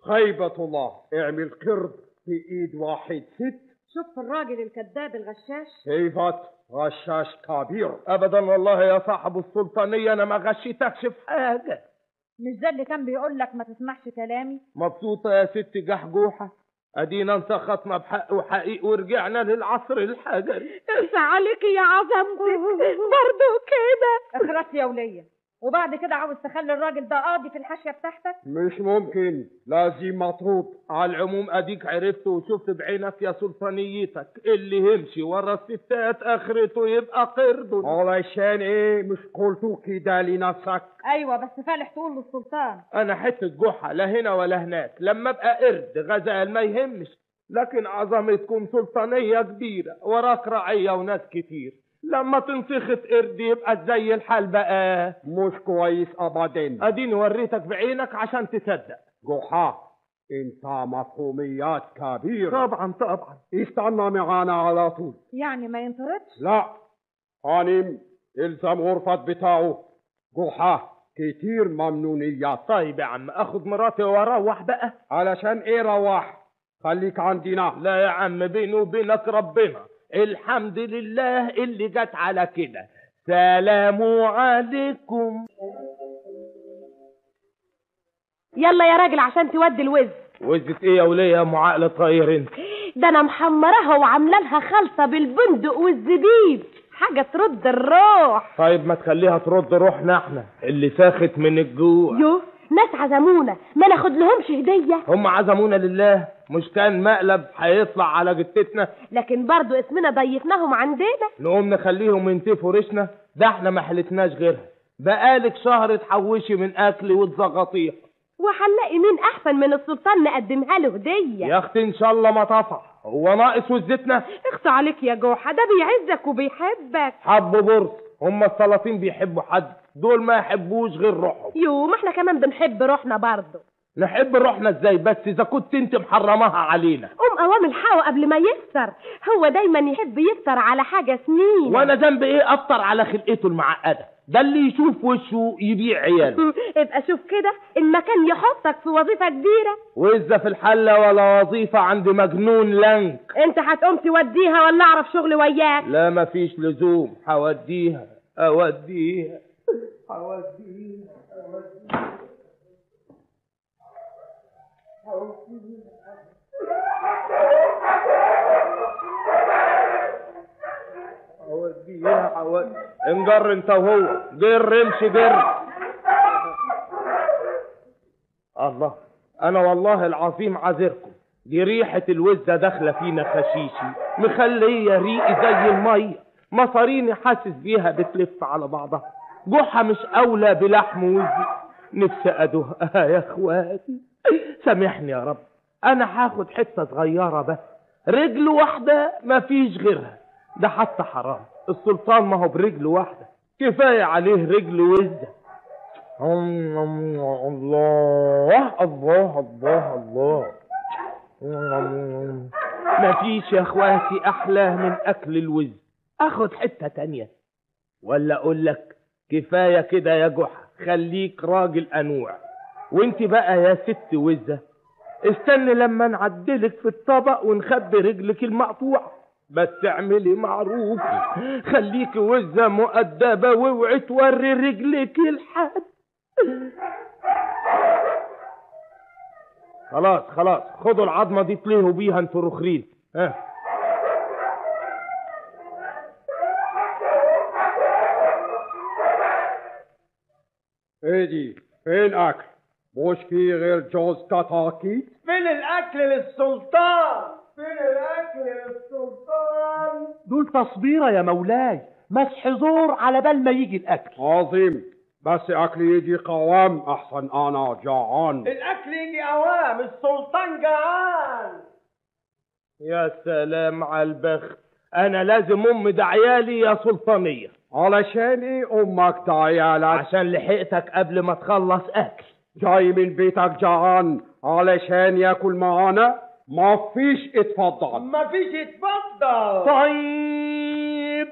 خيبة الله، اعمل قرد في ايد واحد ست. شوف الراجل الكذاب الغشاش. كيفت غشاش كبير. ابدا والله يا صاحب السلطانية، انا ما غشيتكش في حاجة. مش ده اللي كان بيقول لك ما تسمعش كلامي؟ مبسوطة يا ست جحجوحة، ادينا انسخطنا بحق وحقيق ورجعنا للعصر الحجري. اخصى عليك يا عظمتك برضه كده. اخرس يا ولية، وبعد كده عاوز تخلي الراجل ده قاضي في الحاشية بتاعتك؟ مش ممكن، لازم مطرود. على العموم اديك عرفت وشفت بعينك يا سلطانيتك، اللي يمشي ورا الستات اخرته يبقى قرد. علشان ايه مش قلتوا كده لنفسك؟ ايوه بس فالح تقول للسلطان. انا حتة جحا لا هنا ولا هناك، لما ابقى قرد غزال ما يهمش، لكن عظمتكم سلطانيه كبيرة، وراك رعيه وناس كتير، لما تنسخت قرد يبقى زي الحال بقى. مش كويس ابدا. اديني وريتك بعينك عشان تصدق. جحا انت مفهوميات كبيرة. طبعا طبعا. استنى معانا على طول. يعني ما ينطردش؟ لا هانم، الزم غرفة بتاعه. جحا كتير ممنونيات. طيب يا عم، اخد مراتي واروح بقى. علشان ايه روح؟ خليك عندنا. لا يا عم، بيني وبينك ربنا، الحمد لله اللي جت على كده. سلام عليكم. يلا يا راجل عشان تودي الوز. وزة ايه يا وليه يا ام عقل طاير انت؟ ده انا محمراها وعامله لها خلطه بالبندق والزبيب، حاجة ترد الروح. طيب ما تخليها ترد روحنا احنا اللي ساخت من الجوع. يو ناس عزمونا، ما ناخد لهمش هديه؟ هم عزمونا لله، مش كان مقلب هيطلع على جتتنا؟ لكن برضو اسمنا ضيفناهم عندنا. نقوم نخليهم ينتفوا ريشنا؟ ده احنا ما حلتناش غيرها. بقالك شهر تحوشي من اكل وتزغطيها. وهنلاقي مين احسن من السلطان نقدمها له هديه؟ يا اختي ان شاء الله ما طفح، هو ناقص وزتنا؟ اخصى عليك يا جوحه، ده بيعزك وبيحبك. حبوا برص، هم السلاطين بيحبوا حد؟ دول ما يحبوش غير روحهم. يو ما احنا كمان بنحب روحنا برضه. نحب روحنا ازاي بس اذا كنت انت محرماها علينا؟ قوم قوام الحقه قبل ما يفطر، هو دايما يحب يفطر على حاجة سنين. وانا ذنب ايه افطر على خلقته المعقدة؟ ده اللي يشوف وشه يبيع عياله. ابقى شوف كده المكان يحطك في وظيفة كبيرة. وإذا في الحلة ولا وظيفة عند مجنون لنك. انت هتقوم توديها ولا اعرف شغل وياك؟ لا مفيش لزوم، هوديها اوديها اوديها اوديها. اوديها اوديها. انجر انت وهو، جر امشي جر. الله، انا والله العظيم عذركم، دي ريحة الوزة داخلة فينا خشيشي، مخلية ريقي زي المية، مصاريني حاسس بيها بتلف على بعضها. جحا مش اولى بلحم وزي، نفسي ادوقها يا اخواتي. سامحني يا رب، انا هاخد حتة صغيرة بس، رجل واحدة مفيش غيرها. ده حتى حرام، السلطان ما هو برجل واحدة، كفاية عليه رجل وزه. الله الله الله الله، مفيش يا اخواتي احلى من اكل الوز. اخد حتة تانية ولا اقول لك كفاية كده يا جحا، خليك راجل انوع. وانت بقى يا ست وزه استني لما نعدلك في الطبق ونخبي رجلك المقطوعة، بس اعملي معروف، خليكي وزه مؤدبة واوعي توري رجلك لحد. خلاص خلاص، خدوا العظمة دي تلهوا بيها انتوا رخرين. ها ايه دي؟ فين اكل؟ مش في غير جوز كتاكيت؟ فين الاكل للسلطان؟ فين الاكل للسلطان؟ دول تصبيره يا مولاي، مسح زور على بال ما يجي الاكل. عظيم، بس اكل يجي قوام احسن، انا جعان. الاكل يجي قوام، السلطان جعان. يا سلام على البخت، انا لازم ام دعيالي يا سلطانية. علشان ايه امك دعيالك؟ عشان لحقتك قبل ما تخلص اكل. جاي من بيتك جعان علشان ياكل معانا؟ ما فيش اتفضل. ما فيش اتفضل. طيب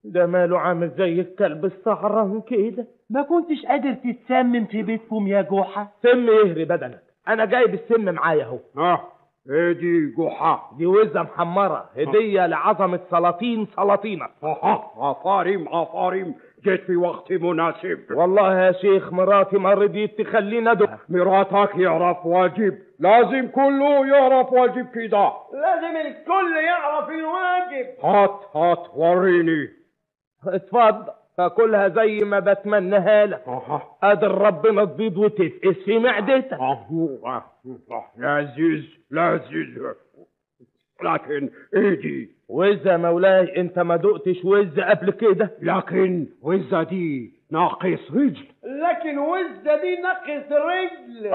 ده ماله عامل زي الكلب السهران كده؟ ما كنتش قادر تتسمم في بيتكم يا جحا؟ سم يهري بدنك، انا جايب السم معايا اهو. ايه دي جحا؟ دي وزة محمرة، هدية لعظمة سلاطين سلاطينك. عفارم عفارم، جيت في وقت مناسب. والله يا شيخ مراتي ما رضيت تخلينا ادق. مراتك يعرف واجب، لازم كله يعرف واجب كده. لازم الكل يعرف الواجب. هات هات وريني. اتفضل، تاكلها زي ما بتمناها لك. قادر ربنا تبيض وتفقس في معدتك. لذيذ لذيذ، لكن ايه دي؟ وزة مولاي، انت ما دقتش وزة قبل كده؟ لكن وزة دي ناقص رجل. لكن وزة دي ناقص رجل.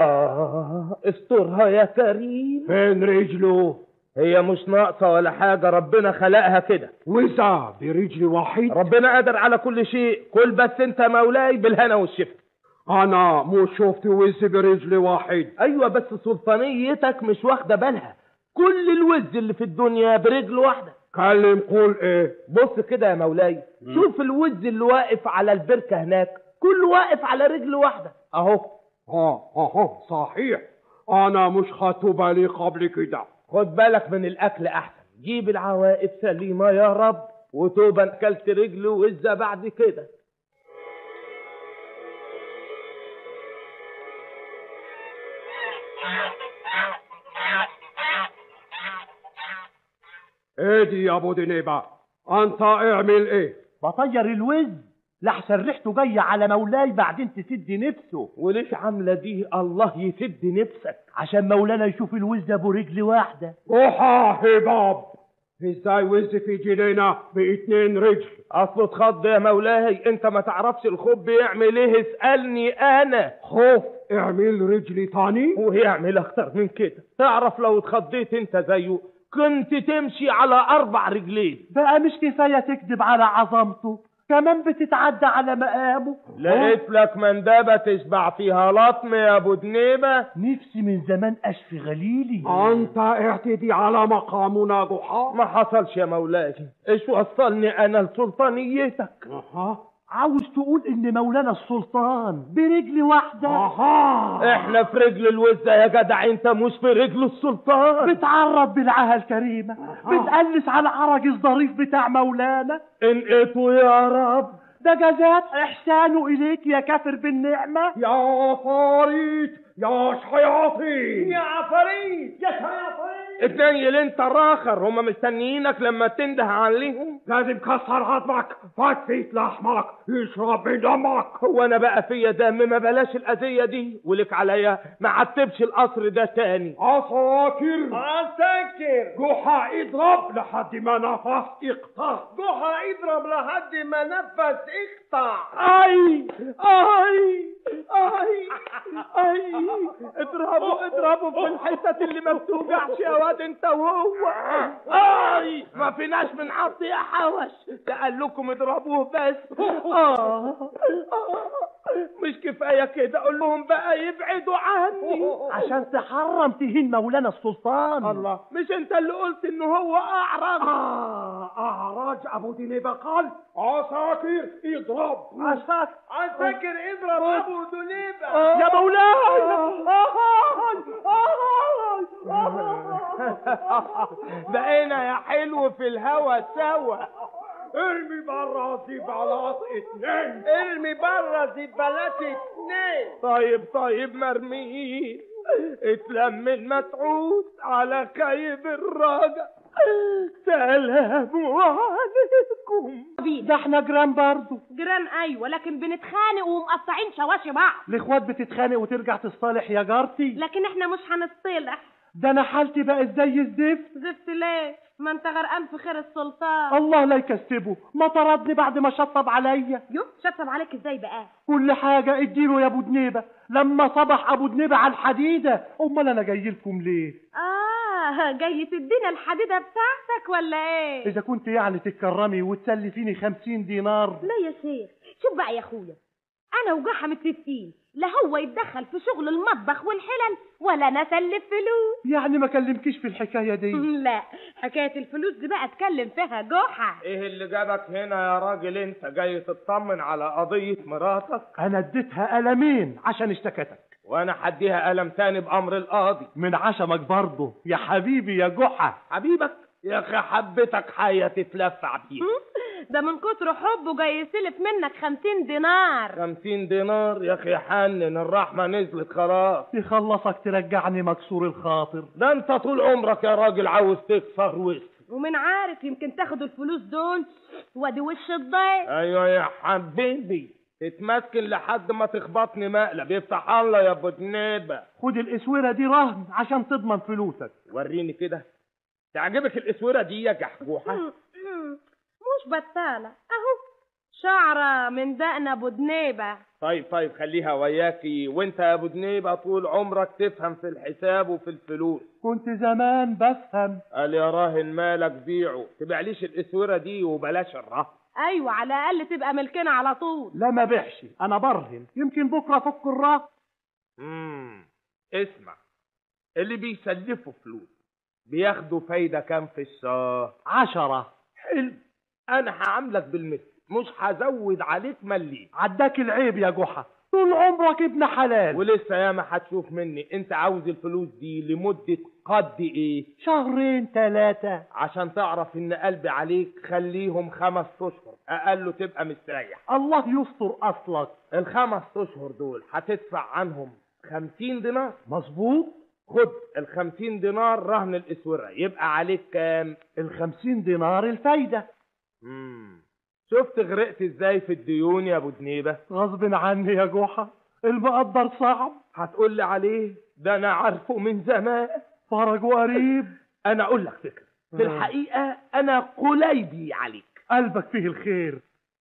استرها يا كريم. فين رجله؟ هي مش ناقصة ولا حاجة، ربنا خلقها كده. وزة برجل واحد؟ ربنا قادر على كل شيء، كل بس انت مولاي بالهنا والشفا. انا مش شفت وز برجل واحد. ايوه بس سلطانيتك مش واخده بالها، كل الوز اللي في الدنيا برجل واحدة. كلم قول ايه؟ بص كده يا مولاي، شوف الوز اللي واقف على البركة هناك، كله واقف على رجل واحدة اهو. اه صحيح، انا مش خدت بالي قبل كده. خد بالك من الاكل احسن، جيب العوائد سليمة يا رب، وتوبه اكلت رجل وزه بعد كده. ايه دي يا ابو دنيبه؟ انت اعمل ايه؟ بطير الوز لحسن ريحته جاية على مولاي بعدين تسد نفسه. وليش عامله دي؟ الله يسد نفسك عشان مولانا يشوف الوز ابو رجل واحدة. جحا هباب، ازاي وز في جنينة باتنين رجل؟ اصله اتخض يا مولاي، انت ما تعرفش الخوف بيعمل ايه، اسالني انا. خوف اعمل رجلي تاني؟ ويعمل اكتر من كده. تعرف لو اتخضيت انت زيه كنت تمشي على 4 رجلين. بقى مش كفاية تكذب على عظمته، كمان بتتعدى على مقامه. لقيت لك مندبه تشبع فيها لطم يا ابو دنيبه. نفسي من زمان اشفي غليلي. انت اعتدي على مقامنا جحا؟ ما حصلش يا مولاي، ايش وصلني انا لسلطانيتك؟ عاوز تقول ان مولانا السلطان برجل واحدة؟ احنا في رجل الوزه يا جدع، انت مش في رجل السلطان. بتعرب بالعاهه الكريمة، بتقلس على عرج الظريف بتاع مولانا. انقطوا يا رب، ده جزاء احسانه اليك يا كافر بالنعمة. يا عفاريت يا شياطين، يا عفاريت يا شياطين. اتنيل انت الراخر، هما مستنيينك لما تنده عليهم. لازم كسر عظمك، فتفيت لحمك، يشرب من دمك. هو انا بقى فيا دم؟ ما بلاش الاذية دي، ولك عليا ما عتبش القصر ده تاني. عساكر عساكر، جحا اضرب لحد ما نفس اقطع. جحا اضرب لحد ما نفس اقطع. اي اي اي اي، اضربوا اضربوا في الحتت اللي ما بتوجعش يا واد انت وهو. اي ما فيناش من عط يا حوش، ده قال لكم اضربوه بس. مش كفاية كده، قول لهم بقى يبعدوا عني عشان تحرم تهين مولانا السلطان. الله، مش انت اللي قلت ان هو اعرج؟ اعرج ابو دنيبه قال عساكر اضرب. عساكر عساكر اضرب ابو دنيبه. يا مولاي. بقينا يا حلو في الهوا سوا. ارمي بره زبالات 2، ارمي بره زبالات 2. طيب طيب مرميين، اتلم المسعود على خيب الرجا. سلام عليكم. ده احنا جيران برضه. جيران ايوه، لكن بنتخانق ومقطعين شواشي بعض. الاخوات بتتخانق وترجع تصالح يا جارتي. لكن احنا مش هنصطلح. ده انا حالتي بقت زي الزفت. زفت ليه؟ ما انت غرقان في خير السلطان. الله لا يكسبه، ما طردني بعد ما شطب عليا. يو شطب عليك ازاي بقى؟ كل حاجة اديله يا ابو دنيبه، لما صبح ابو دنيبه على الحديدة. امال انا جاي لكم ليه؟ جاي تدينا الحديدة بتاعتك ولا ايه؟ اذا كنت يعني تتكرمي وتسلفيني 50 دينار. لا يا شيخ، شوف بقى يا اخويا، انا وجحا متفقين، لا هو يتدخل في شغل المطبخ والحلل ولا انا اسلف فلوس. يعني ما كلمكيش في الحكاية دي؟ لا، حكاية الفلوس دي بقى اتكلم فيها جحا. ايه اللي جابك هنا يا راجل؟ انت جاي تطمن على قضية مراتك؟ انا اديتها قلمين عشان اشتكتك. وانا هديها قلم تاني بامر القاضي. من عشمك برضه يا حبيبي يا جحا. حبيبك يا اخي، حبتك حيه تتلفع بيها. ده من كتر حبه جاي يسلف منك 50 دينار. 50 دينار يا اخي، حنن، الرحمة نزلت خلاص. يخلصك ترجعني مكسور الخاطر. ده انت طول عمرك يا راجل عاوز تكسر وش. ومن عارف يمكن تاخد الفلوس دول وادي وش الضيف. ايوه يا حبيبي، تتمسكن لحد ما تخبطني مقلب. يفتح الله يا ابو دنيبه. خد الاسوره دي رهن عشان تضمن فلوسك. وريني كده، تعجبك الاسوره دي يا جحجوحه؟ مش بطاله اهو، شعره من دقن ابو دنيبه. طيب خليها وياكي. وانت يا ابو دنيبه طول عمرك تفهم في الحساب وفي الفلوس. كنت زمان بفهم. قال يا راهن مالك بيعه، تبيعليش الاسوره دي وبلاش الرهن. ايوه، على الاقل تبقى ملكنا على طول. لا ما بيعش، انا برهن، يمكن بكره افك الرهن. اسمع، اللي بيسلفوا فلوس بياخدوا فايده كام في الشهر؟ 10. حلو، انا هعاملك بالمثل، مش هزود عليك مليم. عداك العيب يا جحا، طول عمرك ابن حلال. ولسه ياما هتشوف مني. انت عاوز الفلوس دي لمدة قد ايه؟ 2 3 شهور. عشان تعرف ان قلبي عليك خليهم 5 اشهر، اقله تبقى مستريح. الله يستر اصلك. ال5 اشهر دول هتدفع عنهم 50 دينار. مظبوط. خد ال50 دينار رهن الاسوره، يبقى عليك كام؟ ال50 دينار الفايدة. شفت غرقت ازاي في الديون يا ابو دنيبه؟ غصب عني يا جحا، المقدر صعب. هتقول لي عليه؟ ده انا عارفه من زمان. فرجه قريب. انا اقول لك فكرة، في الحقيقة انا قليبي عليك. قلبك فيه الخير.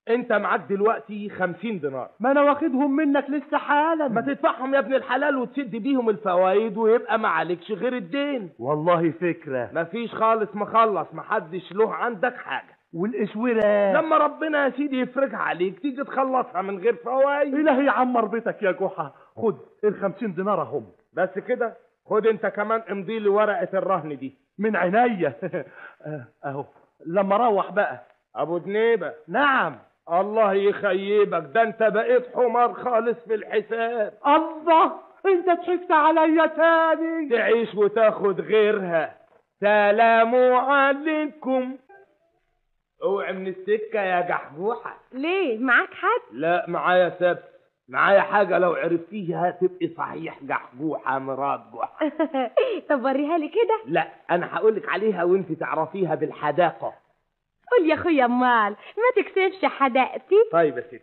انت معاك دلوقتي 50 دينار. ما انا واخدهم منك لسه حالا. ما تدفعهم يا ابن الحلال وتسد بيهم الفوايد ويبقى ما عليكش غير الدين. والله فكرة. مفيش خالص، مخلص، محدش له عندك حاجة. والاسوره لما ربنا يا سيدي يفرجها عليك تيجي تخلصها من غير فوايد. الهي يعمر بيتك يا جحا. خد ال50 دينار اهم. بس كده؟ خد انت كمان امضي لي ورقة الرهن دي. من عينيا. اهو لما اروح بقى. ابو دنيبه. نعم. الله يخيبك، ده انت بقيت حمار خالص في الحساب. الله، انت ضحكت عليا تاني. تعيش وتاخد غيرها. سلام عليكم. اوعي من السكة يا جحجوحه. ليه، معاك حد؟ لا معايا سبت، معايا حاجة لو عرفتيها تبقي صحيح جحجوحه مرات جحا. طب وريها لي كده. لا انا هقولك عليها وانت تعرفيها بالحداقه. قول يا اخويا، امال ما تكسفش حداقتي. طيب يا ستي،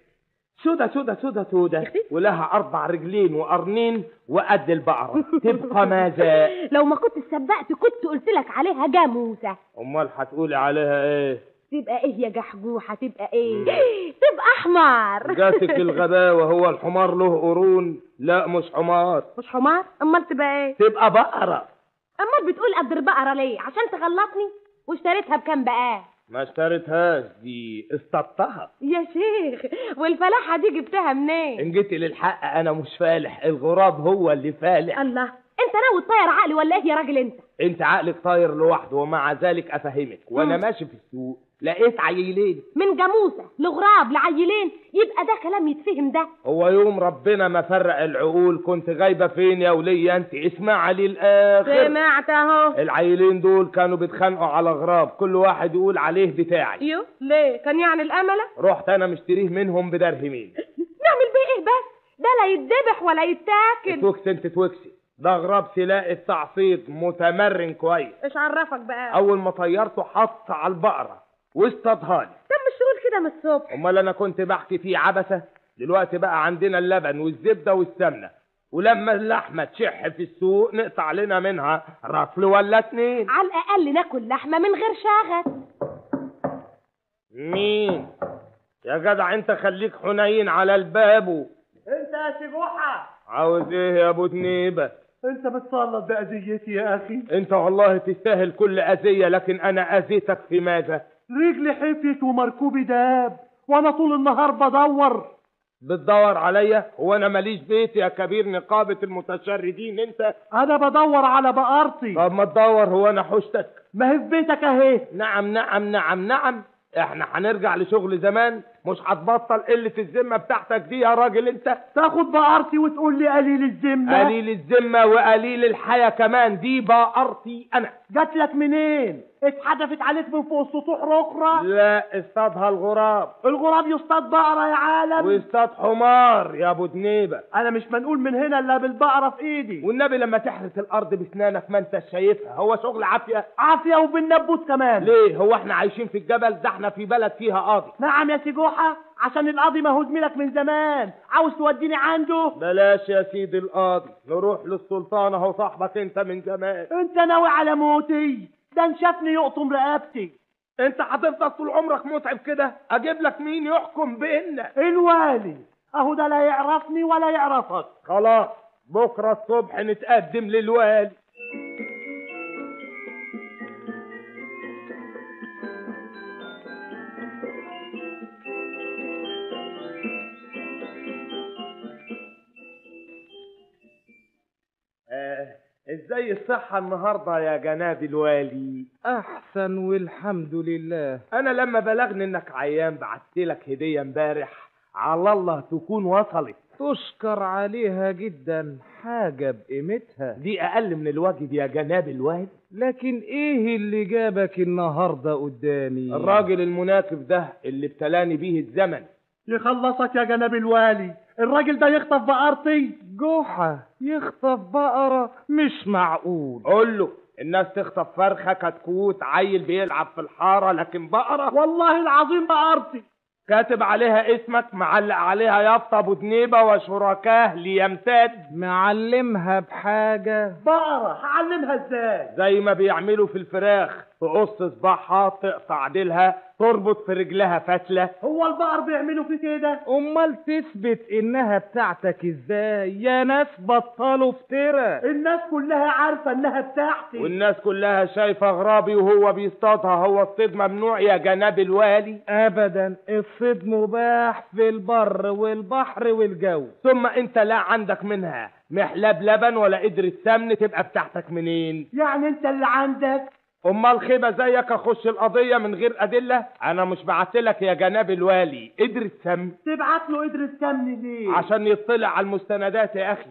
سودا سودا سودا سودا ولها 4 رجلين وقرنين وقد البقرة، تبقى ماذا؟ لو ما كنت سبقت كنت قلت لك عليها جاموسه. امال هتقولي عليها ايه؟ تبقى ايه يا جحجوحه؟ تبقى ايه؟ تبقى حمار. جاتك الغباوه، هو الحمار له قرون؟ لا مش حمار. مش حمار؟ امال تبقى ايه؟ تبقى بقرة. امال بتقول قد البقرة ليه؟ عشان تغلطني؟ واشتريتها بكام بقى؟ ما اشتريتهاش، دي اصطدتها. يا شيخ، والفلاحه دي جبتها منين؟ ان جيتي للحق انا مش فالح، الغراب هو اللي فالح. الله، انت ناوي تطير عقلي ولا ايه يا راجل انت؟ انت عقلك طاير لوحده، ومع ذلك افهمك. وانا ماشي في السوق لقيت عيلين. من جاموسه لغراب لعيلين، يبقى ده كلام يتفهم ده؟ هو يوم ربنا ما فرق العقول كنت غايبة فين يا وليه انت؟ اسمع للاخر. سمعت اهو. العيلين دول كانوا بيتخانقوا على غراب، كل واحد يقول عليه بتاعي. يو ليه؟ كان يعني الامله؟ رحت انا مشتريه منهم بدرهمين. نعمل بيه ايه بس؟ ده لا يتذبح ولا يتاكل. توكس انت توكسي، ده غراب سلاء التعصيد متمرن كويس. ايش عرفك بقى؟ اول ما طيرته حط على البقرة واصطادها لي. طب مش تقول كده من الصبح. امال انا كنت بحكي فيه عبثه؟ دلوقتي بقى عندنا اللبن والزبده والسمنه، ولما اللحمة تشح في السوق نقطع لنا منها رطل ولا اتنين. على الاقل ناكل لحمه من غير شغف. مين يا جدع انت؟ خليك حنين على الباب. انت يا سي جحا. عاوز ايه يا ابو دنيبه؟ انت بتسلط باذيتي يا اخي. انت والله تستاهل كل اذيه، لكن انا اذيتك في ماذا؟ رجلي حفيت ومركوبي داب، وانا طول النهار بدور. بتدور عليا؟ هو انا ماليش بيت يا كبير نقابة المتشردين انت؟ انا بدور على بقرتي. طب ما تدور، هو انا حوشتك؟ ما هي في بيتك اهي. نعم نعم نعم نعم، احنا هنرجع لشغل زمان؟ مش هتبطل قلة الذمة بتاعتك دي يا راجل انت؟ تاخد بقرتي وتقول لي قليل الذمة؟ قليل الذمة وقليل الحياة كمان، دي بقرتي انا. جات لك منين؟ اتحدفت عليك من فوق السطوح رخرة؟ لا، اصطادها الغراب. الغراب يصطاد بقرة يا عالم؟ ويصطاد حمار يا ابو دنيبة. انا مش منقول من هنا الا بالبقرة في ايدي. والنبي لما تحرس الارض بسنانك ما انت شايفها، هو شغل عافية؟ عافية وبالنبوت كمان. ليه؟ هو احنا عايشين في الجبل؟ ده احنا في بلد فيها قاضي. نعم يا سي جحا، عشان القاضي ما هو زميلك من زمان، عاوز توديني عنده؟ بلاش يا سيدي القاضي، نروح للسلطان، اهو صاحبك انت من زمان. انت ناوي على موتي؟ ده ان شافني يقطم رقبتي. انت هتفضل طول عمرك متعب كده؟ اجيب لك مين يحكم بينا؟ الوالي، اهو ده لا يعرفني ولا يعرفك. خلاص، بكره الصبح نتقدم للوالي. ازاي الصحة النهاردة يا جناب الوالي؟ احسن والحمد لله. انا لما بلغني انك عيان بعتلك هدية امبارح، على الله تكون وصلت. تشكر عليها جدا، حاجة بقيمتها. دي اقل من الواجب يا جناب الوالي. لكن ايه اللي جابك النهاردة قدامي؟ الراجل المناكف ده اللي ابتلاني بيه الزمن. يخلصك يا جناب الوالي، الراجل ده يخطف بقرتي. جحا يخطف بقرة؟ مش معقول. قول له الناس تخطف فرخة كتكوت عيل بيلعب في الحارة، لكن بقرة؟ والله العظيم بقرتي. كاتب عليها اسمك، معلق عليها يافطة ابو دنيبة وشركاه ليمتد. معلمها بحاجة؟ بقرة هعلمها ازاي؟ زي ما بيعملوا في الفراخ، تقص صباعها، تقطع ديلها، تربط في رجلها فتلة. هو البقر بيعملوا في كده؟ امال تثبت انها بتاعتك ازاي؟ يا ناس بطلوا افترا. الناس كلها عارفة انها بتاعتي، والناس كلها شايفة غرابي وهو بيصطادها. هو الصيد ممنوع يا جناب الوالي؟ ابدا، الصيد مباح في البر والبحر والجو. ثم انت لا عندك منها محلب لبن ولا قدرة سمن، تبقى بتاعتك منين؟ يعني انت اللي عندك؟ امال خيبه زيك اخش القضية من غير ادلة؟ انا مش بعتلك يا جناب الوالي قدرة سمن. تبعت له قدرة سمن ليه؟ عشان يطلع على المستندات يا اخي.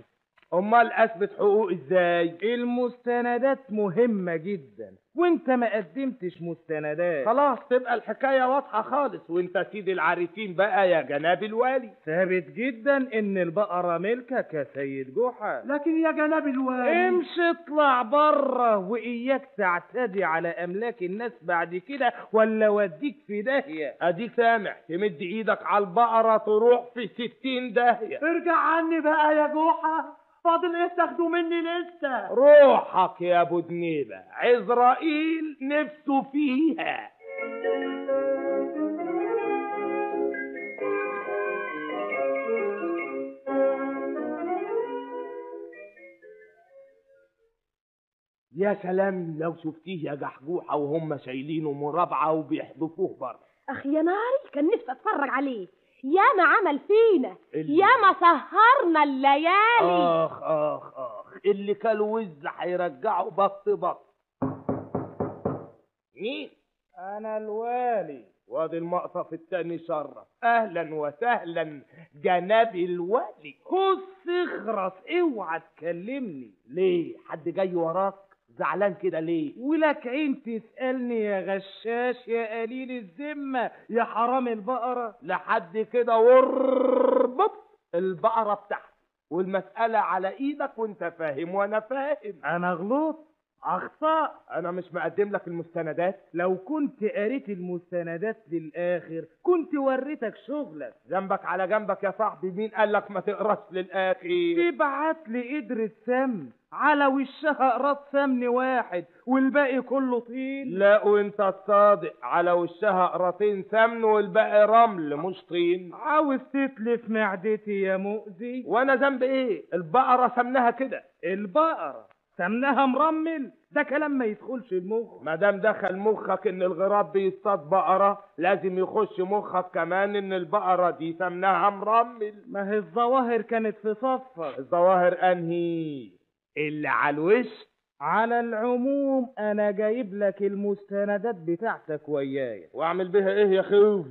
امال اثبت حقوق ازاي؟ المستندات مهمة جدا، وانت ما قدمتش مستندات. خلاص تبقى الحكاية واضحة خالص، وانت سيد العارفين بقى يا جناب الوالي. ثابت جدا ان البقرة ملكك يا سيد جحا. لكن يا جناب الوالي امشي اطلع بره، واياك تعتدي على املاك الناس بعد كده ولا وديك في داهية. اديك سامع، تمد ايدك على البقرة تروح في 60 داهية. ارجع عني بقى يا جحا، فاضل ايه تاخده مني لسه؟ روحك يا ابو دنيبه، عزرائيل نفسه فيها. يا سلام لو شفتيه يا جحجوحه وهم شايلينه مرابعه وبيحذفوه بره. اخ يا ناري، كان نفسي اتفرج عليه. ياما عمل فينا، ياما سهرنا الليالي. اخ اخ اخ، اللي كلوا وز هيرجعوا بط بط. مين؟ انا الوالي. وادي المقصف التاني شرف. اهلا وسهلا جناب الوالي. خش اخرس، اوعى تكلمني. ليه؟ حد جاي وراك؟ زعلان كده ليه؟ ولك عين تسألني يا غشاش يا قليل الذمة يا حرام البقرة؟ لحد كده وربط البقرة بتاعتي، والمسألة على ايدك، وانت فاهم وانا فاهم. انا غلطت، اخطاء. انا مش مقدم لك المستندات؟ لو كنت قريت المستندات للاخر كنت وريتك شغلك. جنبك على جنبك يا صاحبي، مين قال لك ما تقراش للاخر؟ تبعت لي قدرة سمن على وشها قراط سمن واحد والباقي كله طين. لا وانت الصادق، على وشها قراطين سمن والباقي رمل مش طين. عاوز تتلف معدتي يا مؤذي؟ وانا ذنب ايه؟ البقرة سمنها كده. البقرة سمنها مرمل؟ ده كلام ما يدخلش المخ. ما دام دخل مخك ان الغراب بيصطاد بقرة، لازم يخش مخك كمان ان البقرة دي سمنها مرمل. ما هي الظواهر كانت في صفك. الظواهر انهي؟ اللي على الوش. على العموم انا جايب لك المستندات بتاعتك ويايا. واعمل بيها ايه يا خويا؟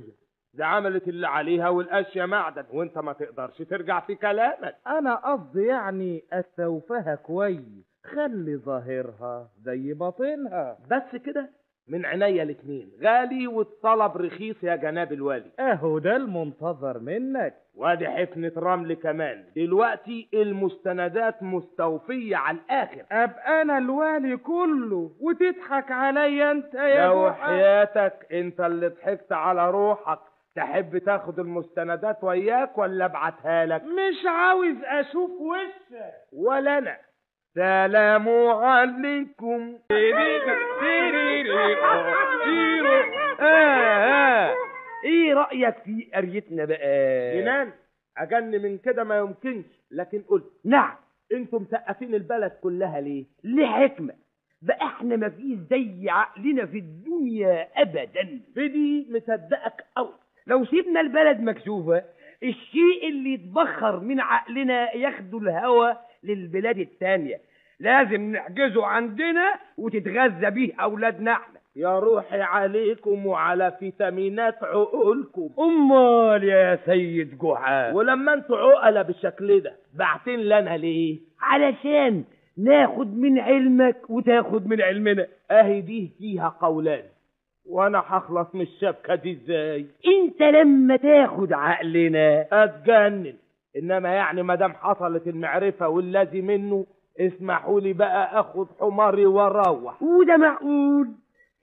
ده عملت اللي عليها والاشياء معدن، وانت ما تقدرش ترجع في كلامك. انا قصدي يعني استوفاها كويس، خلي ظاهرها زي باطنها. بس كده؟ من عينيا الاتنين، غالي والطلب رخيص يا جناب الوالي. اهو ده المنتظر منك. وادي حفنة رمل كمان. دلوقتي المستندات مستوفية على الاخر. ابقى انا الوالي كله وتضحك عليا انت يا لو حياتك انت اللي ضحكت على روحك. تحب تاخد المستندات وياك ولا ابعتها لك؟ مش عاوز اشوف وشك. ولا انا. سلام عليكم. ايه رأيك في قريتنا بقى؟ جنان، اجن من كده ما يمكنش. لكن قلت نعم، انتم مسقفين البلد كلها ليه؟ لحكمة بقى، احنا ما فيش زي عقلنا في الدنيا ابدا. بدي مصدقك قوي. لو سيبنا البلد مكشوفة، الشيء اللي يتبخر من عقلنا ياخده الهوى للبلاد التانية. لازم نحجزه عندنا وتتغذى بيه أولادنا احنا. يا روحي عليكم وعلى فيتامينات عقولكم. أمال يا سيد جحا، ولما انتوا عقلة بالشكل ده بعتين لنا ليه؟ علشان ناخد من علمك وتاخد من علمنا. اهي دي فيها قولان، وانا هخلص من الشبكة دي ازاي؟ انت لما تاخد عقلنا اتجنن. انما يعني مادام حصلت المعرفة والذي منه، اسمحوا لي بقى اخد حماري واروح. وده معقول؟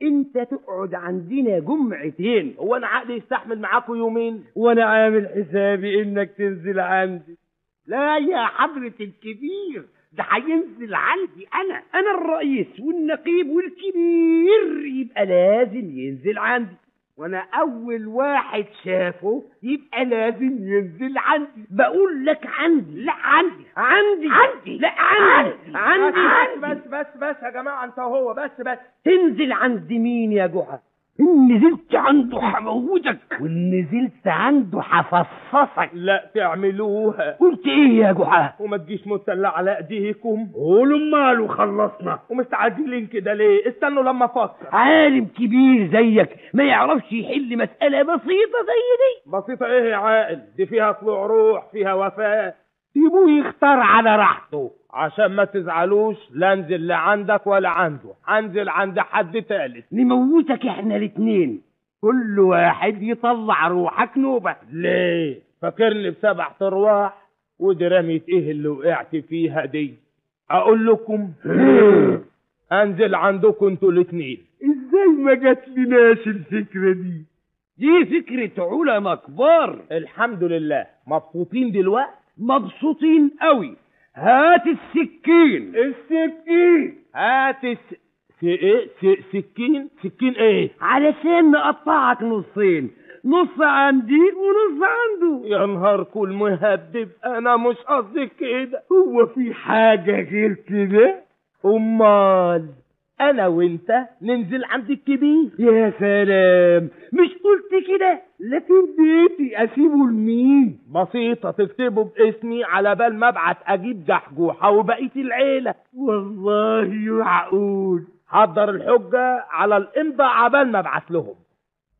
انت تقعد عندنا جمعتين. هو انا عقلي يستحمل معاكم يومين؟ وانا عامل حسابي انك تنزل عندي. لا يا حضرة الكبير، ده هينزل عندي انا. انا الرئيس والنقيب والكبير، يبقى لازم ينزل عندي. وانا اول واحد شافه يبقى لازم ينزل عندي. بقول لك عندي. لا عندي عندي عندي لا عندي عندي, عندي. بس بس بس يا جماعة، انت وهو بس بس. تنزل عند مين يا جحا؟ إن نزلت عنده حموتك، وإن نزلت عنده حفصصك. لا تعملوها. قلت ايه يا جحا؟ وما تجيش متسلة على ايديكم. قولوا ماله خلصنا. ومستعجلين كده ليه؟ استنوا لما افكر. عالم كبير زيك ما يعرفش يحل مسألة بسيطة زي دي. بسيطة ايه يا عائل؟ دي فيها طلوع روح، فيها وفاة. سيبوه يختار على راحته. عشان ما تزعلوش، لا انزل لا عندك ولا عنده، انزل عند حد تالت. نموتك احنا الاتنين، كل واحد يطلع روحك نوبة. ليه؟ فاكرني بسبع ارواح؟ ودي رمية ايه اللي وقعت فيها دي؟ اقول لكم انزل عندكم انتوا الاتنين. ازاي ما جاتلناش الفكرة دي؟ دي فكرة علماء كبار. الحمد لله. مبسوطين دلوقتي؟ مبسوطين قوي. هات السكين. السكين؟ هات سكين؟ سكين ايه؟ علشان نقطعك نصين، نص عندي ونص عنده. يا نهار كل مهبب، انا مش قصدي كده. هو في حاجة غير كده؟ امال انا وانت ننزل عند الكبير. يا سلام، مش قلت كده؟ لكن بيتي اسيبه لمين؟ بسيطة، تكتبه باسمي على بال ما ابعت اجيب جحجوحة وبقية العيلة. والله معقول. حضر الحجة على الامضاء عبال ما ابعت لهم.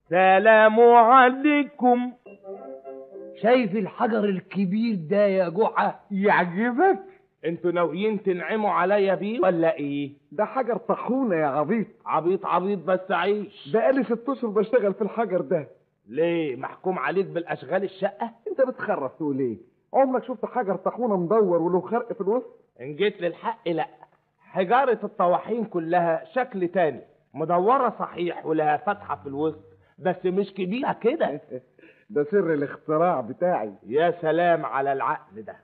سلام عليكم. شايف الحجر الكبير ده يا جحا؟ يعجبك؟ انتوا ناويين تنعموا عليا بيه ولا ايه؟ ده حجر طاحونه يا عبيط. عبيط عبيط بس عيش. بقالي 6 اشهر بشتغل في الحجر ده. ليه؟ محكوم عليك بالاشغال الشقة؟ انت بتخرف تقول ايه؟ عمرك شفت حجر طاحونه مدور وله خرق في الوسط؟ ان جيت للحق لا. حجارة الطواحين كلها شكل تاني، مدورة صحيح ولها فتحة في الوسط، بس مش كبيرة كده. ده سر الاختراع بتاعي. يا سلام على العقل ده.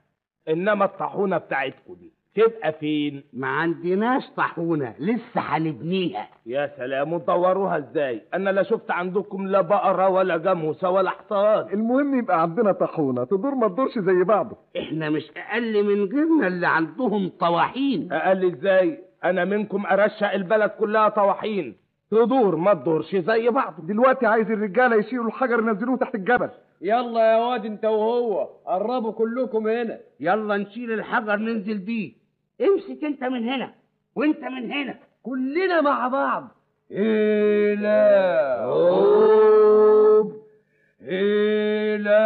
إنما الطاحونة بتاعتكم دي تبقى فين؟ ما عندناش طاحونة، لسه هنبنيها. يا سلام، وتدوروها ازاي؟ انا لا شفت عندكم لا بقرة ولا جاموسة ولا حصان. المهم يبقى عندنا طاحونة تدور ما تدورش زي بعضه. احنا مش اقل من غيرنا اللي عندهم طواحين. اقل ازاي؟ انا منكم ارشق البلد كلها طواحين، تدور ما تدورش زي بعض. دلوقتي عايز الرجالة يشيلوا الحجر ينزلوه تحت الجبل. يلا يا واد انت وهو، قربوا كلكم هنا. يلا نشيل الحجر ننزل بيه. امسك انت من هنا وانت من هنا، كلنا مع بعض. هيلا هوب هيلا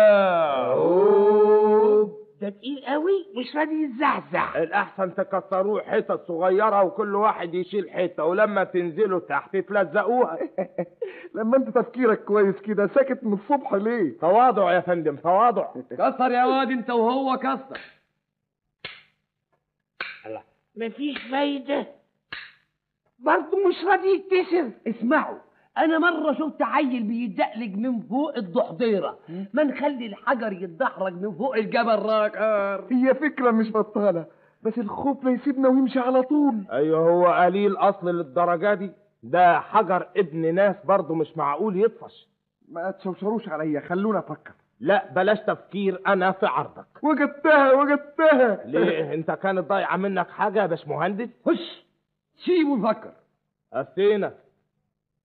هوب. ده تقيل قوي مش راضي يتزحزح. الاحسن تكسروه حتت صغيرة وكل واحد يشيل حتة، ولما تنزلوا تحت تلزقوها. لما انت تفكيرك كويس كده ساكت من الصبح ليه؟ تواضع يا فندم، تواضع. كسر يا واد انت وهو، كسر. الله، مفيش فايدة برضه مش راضي يتكسر. اسمعوا، أنا مرة شفت عيل بيدقلج من فوق الضحضيرة، ما نخلي الحجر يتدحرج من فوق الجبل راكر. هي فكرة مش بطالة، بس الخوف لا يسيبنا ويمشي على طول. أيوه، هو قليل أصل للدرجة دي؟ ده حجر ابن ناس برضه، مش معقول يطفش. ما تشوشروش عليا، خلونا أفكر. لا بلاش تفكير، انا في عرضك. وجدتها وجدتها. ليه؟ انت كانت ضايعة منك حاجة يا باشمهندس؟ خش سيبه يفكر. أسينا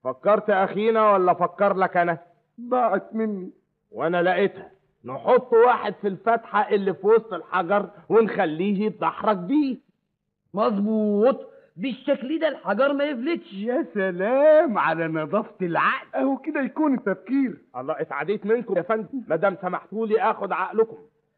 فكرت اخينا ولا فكر لك انا؟ ضاعت مني وانا لقيتها. نحط واحد في الفتحة اللي في وسط الحجر ونخليه يتدحرج بيه. مظبوط، بالشكل ده الحجر ما يفلتش. يا سلام على نظافة العقل. اهو كده يكون التفكير. الله، اتعديت منكم يا فندم، ما دام سمحتولي اخد عقلكم.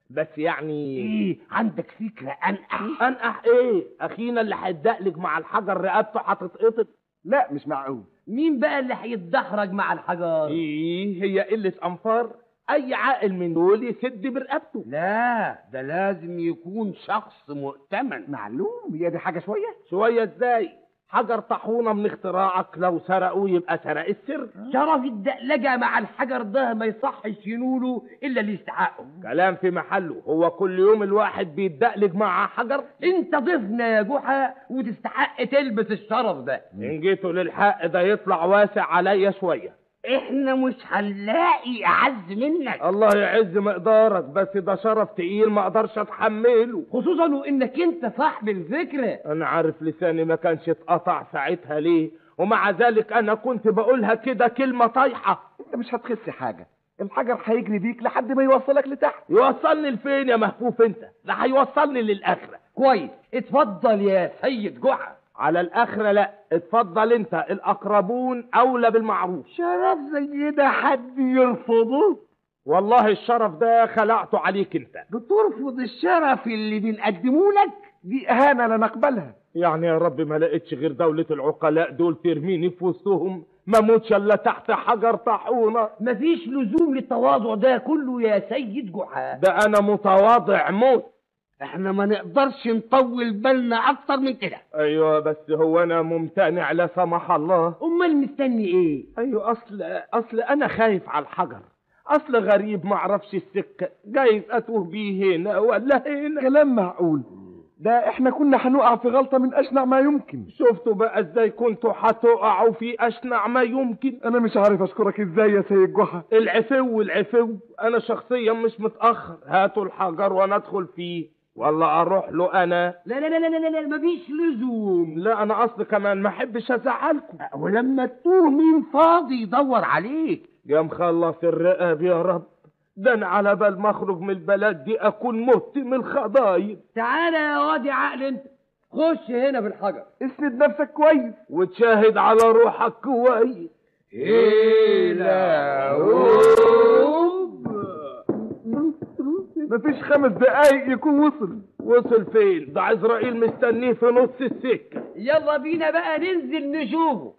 بس يعني ايه، عندك فكرة انقح؟ انقح ايه؟ اخينا اللي هيتدقلج مع الحجر رقبته هتتقطع. لا مش معقول. مين بقى اللي هيتدحرج مع الحجر؟ ايه هي قلة انفار؟ اي عاقل من دول يسد برقبته. لا ده لازم يكون شخص مؤتمن. معلوم، هي دي حاجة شوية؟ شوية ازاي؟ حجر طاحونه من اختراعك، لو سرقوه يبقى سرق السر. شرف الدقلجه مع الحجر ده ما يصحش ينوله الا اللي يستحقه. كلام في محله. هو كل يوم الواحد بيتدقلج مع حجر؟ انت ضيفنا يا جحا وتستحق تلبس الشرف ده. ان جيتوا للحق ده يطلع واسع عليا شوية. احنا مش هنلاقي اعز منك. الله يعز مقدارك، بس ده شرف تقيل ما اقدرش اتحمله، خصوصا وانك انت صاحب الفكرة. انا عارف لساني ما كانش اتقطع ساعتها ليه، ومع ذلك انا كنت بقولها كده كلمة طايحة. انت مش هتخس حاجة، الحجر هيجري بيك لحد ما يوصلك لتحت. يوصلني لفين يا مهفوف انت؟ ده هيوصلني للاخره. كويس، اتفضل يا سيد جحا. على الاخرة؟ لا اتفضل انت، الاقربون اولى بالمعروف. شرف زي ده حد يرفضه؟ والله الشرف ده خلعته عليك انت. بترفض الشرف اللي بنقدمه لك؟ دي اهانه لا نقبلها. يعني يا رب ما لقيتش غير دولة العقلاء دول ترميني في وسطهم، ما موتش الا تحت حجر طاحونه. مفيش لزوم للتواضع ده كله يا سيد جحا. ده انا متواضع موت. احنا ما نقدرش نطول بالنا اكتر من كده. ايوه بس هو انا ممتنع لا سمح الله. امال مستني ايه؟ ايوه اصل انا خايف على الحجر، اصل غريب ما اعرفش السكة، جايز اتوه بيه هنا ولا هنا. كلام معقول، ده احنا كنا هنقع في غلطه من اشنع ما يمكن. شفتوا بقى ازاي كنتوا هتقعوا في اشنع ما يمكن؟ انا مش عارف اشكرك ازاي يا سيد جحا. العفو العفو، انا شخصيا مش متاخر، هاتوا الحجر وانا ادخل فيه ولا اروح له انا؟ لا لا لا لا لا، مفيش لزوم. لا انا اصل كمان ما احبش ازعلكم. ولما تتوه مين فاضي يدور عليك؟ يا مخلص الرقاب يا رب، ده انا على بال ما اخرج من البلد دي اكون مت من الخضايب. تعالى يا واد عقل انت، خش هنا في الحجر، اسند نفسك كويس وتشاهد على روحك كويس. هيلا هوب. مفيش 5 دقايق يكون وصل. وصل فين؟ ده عزرائيل مستنيه في نص السكة. يلا بينا بقى ننزل نشوفه.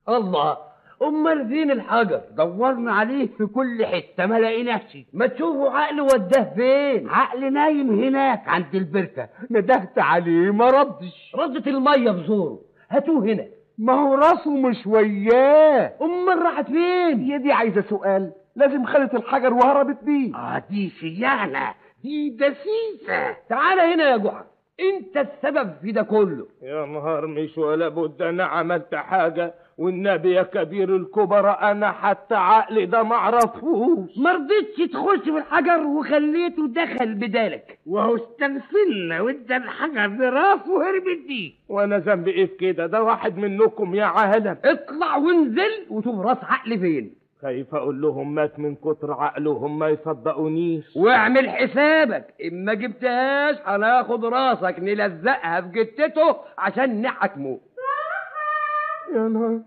الله، امال فين الحجر؟ دورنا عليه في كل حتة ما لقيناش. ما تشوفوا عقل وداه فين؟ عقل نايم هناك عند البركة، ندهت عليه ما ردش. ردت المية بزوره، هاتوه هنا. ما هو راسه مش وياه. امال راحت فين؟ هي دي عايزه سؤال؟ لازم خدت الحجر وهربت بيه. دي خيانة، دي دسيسه. تعالى هنا يا جحا، انت السبب في ده كله. يا نهار مش ولا بد، انا عملت حاجة والنبي يا كبير الكبراء انا حتى عقلي ده معرفوش. ما رضيتش تخش في الحجر وخليته دخل بدالك، وهو استغفلنا وادى الحجر لراسه وهربت بيه. وانا ذنبي ايه في كده؟ ده واحد منكم يا عالم. اطلع وانزل وشوف راس عقلي فين. خايف اقول لهم مات من كتر عقلهم ما يصدقونيش. واعمل حسابك، اما جبتهاش هناخد راسك نلزقها في جتته عشان نحاكمه. يا نهار،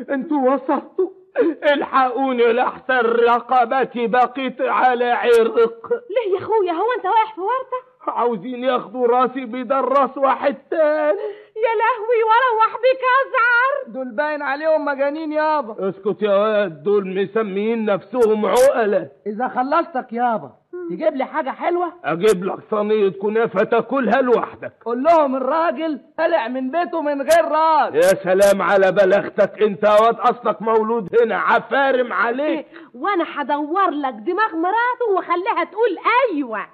انتوا وصلتوا؟ الحقوني لحسن رقبتي بقيت على عرق. ليه يا اخويا، هو انت واقع في ورطة؟ عاوزين ياخدوا راسي بدل راس واحد تاني. يا لهوي، واروح بيك ازعر. دول باين عليهم مجانين يابا. اسكت يا واد، دول مسميين نفسهم عقلة. اذا خلصتك يابا تجيب لي حاجة حلوة؟ اجيب لك صينية كنافه تاكلها لوحدك. قول لهم الراجل طلع من بيته من غير راس. يا سلام على بلاغتك انت يا واد، اصلك مولود هنا، عفارم عليك. وانا هدور لك دماغ مراته واخليها تقول ايوه.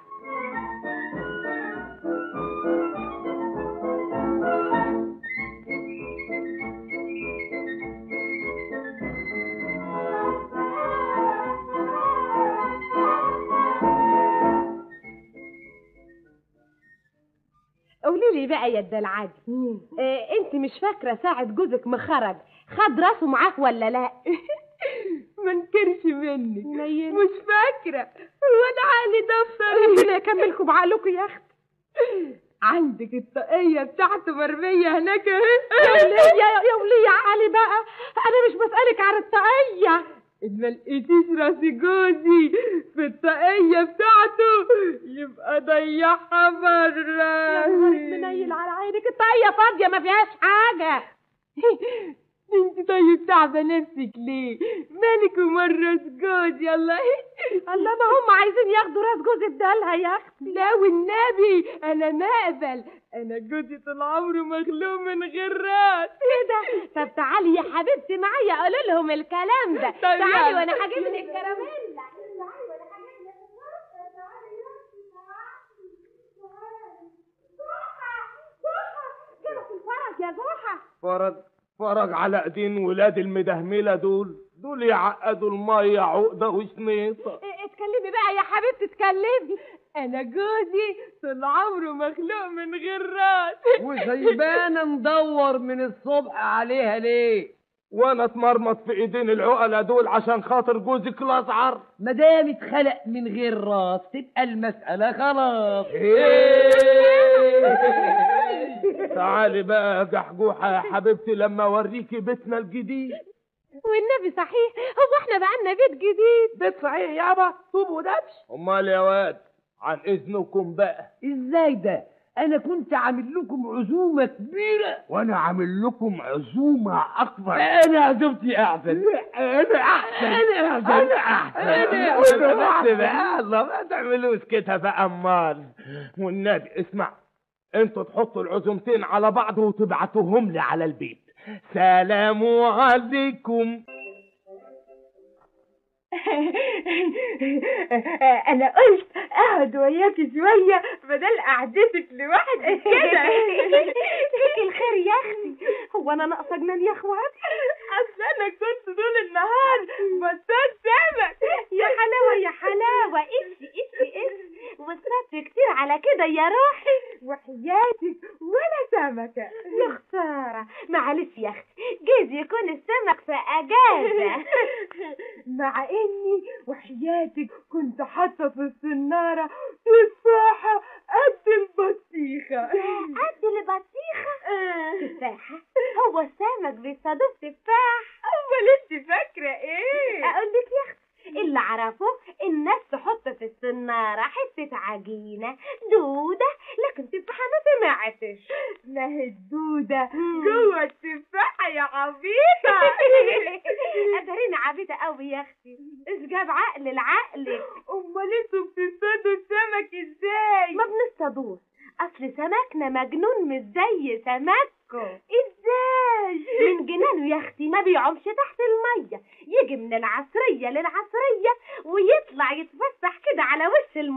قولي لي بقى يا الدلعادي، انت مش فاكره ساعة جوزك ما خرج خد راسه معاك ولا لا؟ ما انكرش منك، مش فاكره. هو انا عقلي دفتر؟ ربنا يكملكم بعقلكم يا اختي. عندك الطاقية بتاعته مرمية هناك اهي. يا وليه يا علي بقى، انا مش بسالك عن الطاقية. إن ما لقيتيش راس جوزي في الطاقية بتاعته يبقى ضيعها بره. يا نهارك منيل على عينك، الطاقية فاضية ما فيهاش حاجة. انت طيب تعبة نفسك ليه؟ مالك ومال راس جوزي؟ الله الله، ما هم عايزين ياخدوا راس جوزي بدالها يا اختي. لا والنبي انا ما اقبل، انا جوزي طول عمره مخلوق من غير راس. ايه ده؟ طب تعالي يا حبيبتي معايا اقول لهم الكلام ده. تعالي وانا هجيب لك الكراميلا. تعالي وانا هجيب لك. تعالي يا اختي، تعالي تعالي. جحا جحا، جرس الفرج يا جحا. فرج فرج على ايدين ولاد المدهمله دول يعقدوا المية عقده وشنيطه. اتكلمي بقى يا حبيبتي، اتكلمي. انا جوزي طول عمره مخلوق من غير راس. وسايبانا ندور من الصبح عليها ليه؟ وانا اتمرمط في ايدين العقلة دول عشان خاطر جوزك الازعر؟ ما دام اتخلق من غير راس تبقى المسالة خلاص. تعالي بقى يا جحجوحه يا حبيبتي لما اوريكي بيتنا الجديد. والنبي صحيح، هو احنا بقالنا بيت جديد؟ بيت صحيح يابا، طوب ودبش. امال يا واد، عن اذنكم بقى. ازاي ده؟ انا كنت عامل لكم عزومة كبيرة. وانا عامل لكم عزومة اكبر. انا عزومتي احسن. انا احسن. انا احسن. انا احسن. انا احسن. بقى الله، ما تعملوش كده بقى. امال والنبي اسمع، انتوا تحطوا العزومتين على بعض وتبعتوهم لي على البيت. سلام عليكم. انا قلت اقعد وياكي شوية بدل قعدتك لوحدك كده. فيك الخير يا اختي، هو انا ناقصه جنان يا اخوات؟ اصل انا كنت طول النهار بصطاد سمك. يا حلاوة يا حلاوة، امشي امشي امشي، وصلت كتير على كده يا روحي. وحياتك ولا سمكة. يا خسارة، معلش يا اختي، جايز يكون السمك في اجازه. مع اني وحياتك كنت حاطه في السناره تفاحة قد البطيخه. قد البطيخه؟ تفاحة؟ هو السمك بيصادف تفاح؟ امال انت فاكره ايه؟ اقول لك يا اختي، اللي اعرفه الناس تحط في السناره حتة عجينه دوده، لكن تفاحة ما سمعتش. ما هي الدودة جوه التفاحة يا عبيطة. قدرين عبيطة قوي يا اختي، ايش جاب عقل لعقلك؟ امال انتوا بتصطادوا السمك ازاي؟ ما بنصطادوش، اصل سمكنا مجنون مش زي سمككم. ازاي؟ من جنانه يا اختي ما بيعومش تحت المية، يجي من العصرية للعصريه ويطلع يتفسح كده على وش المية.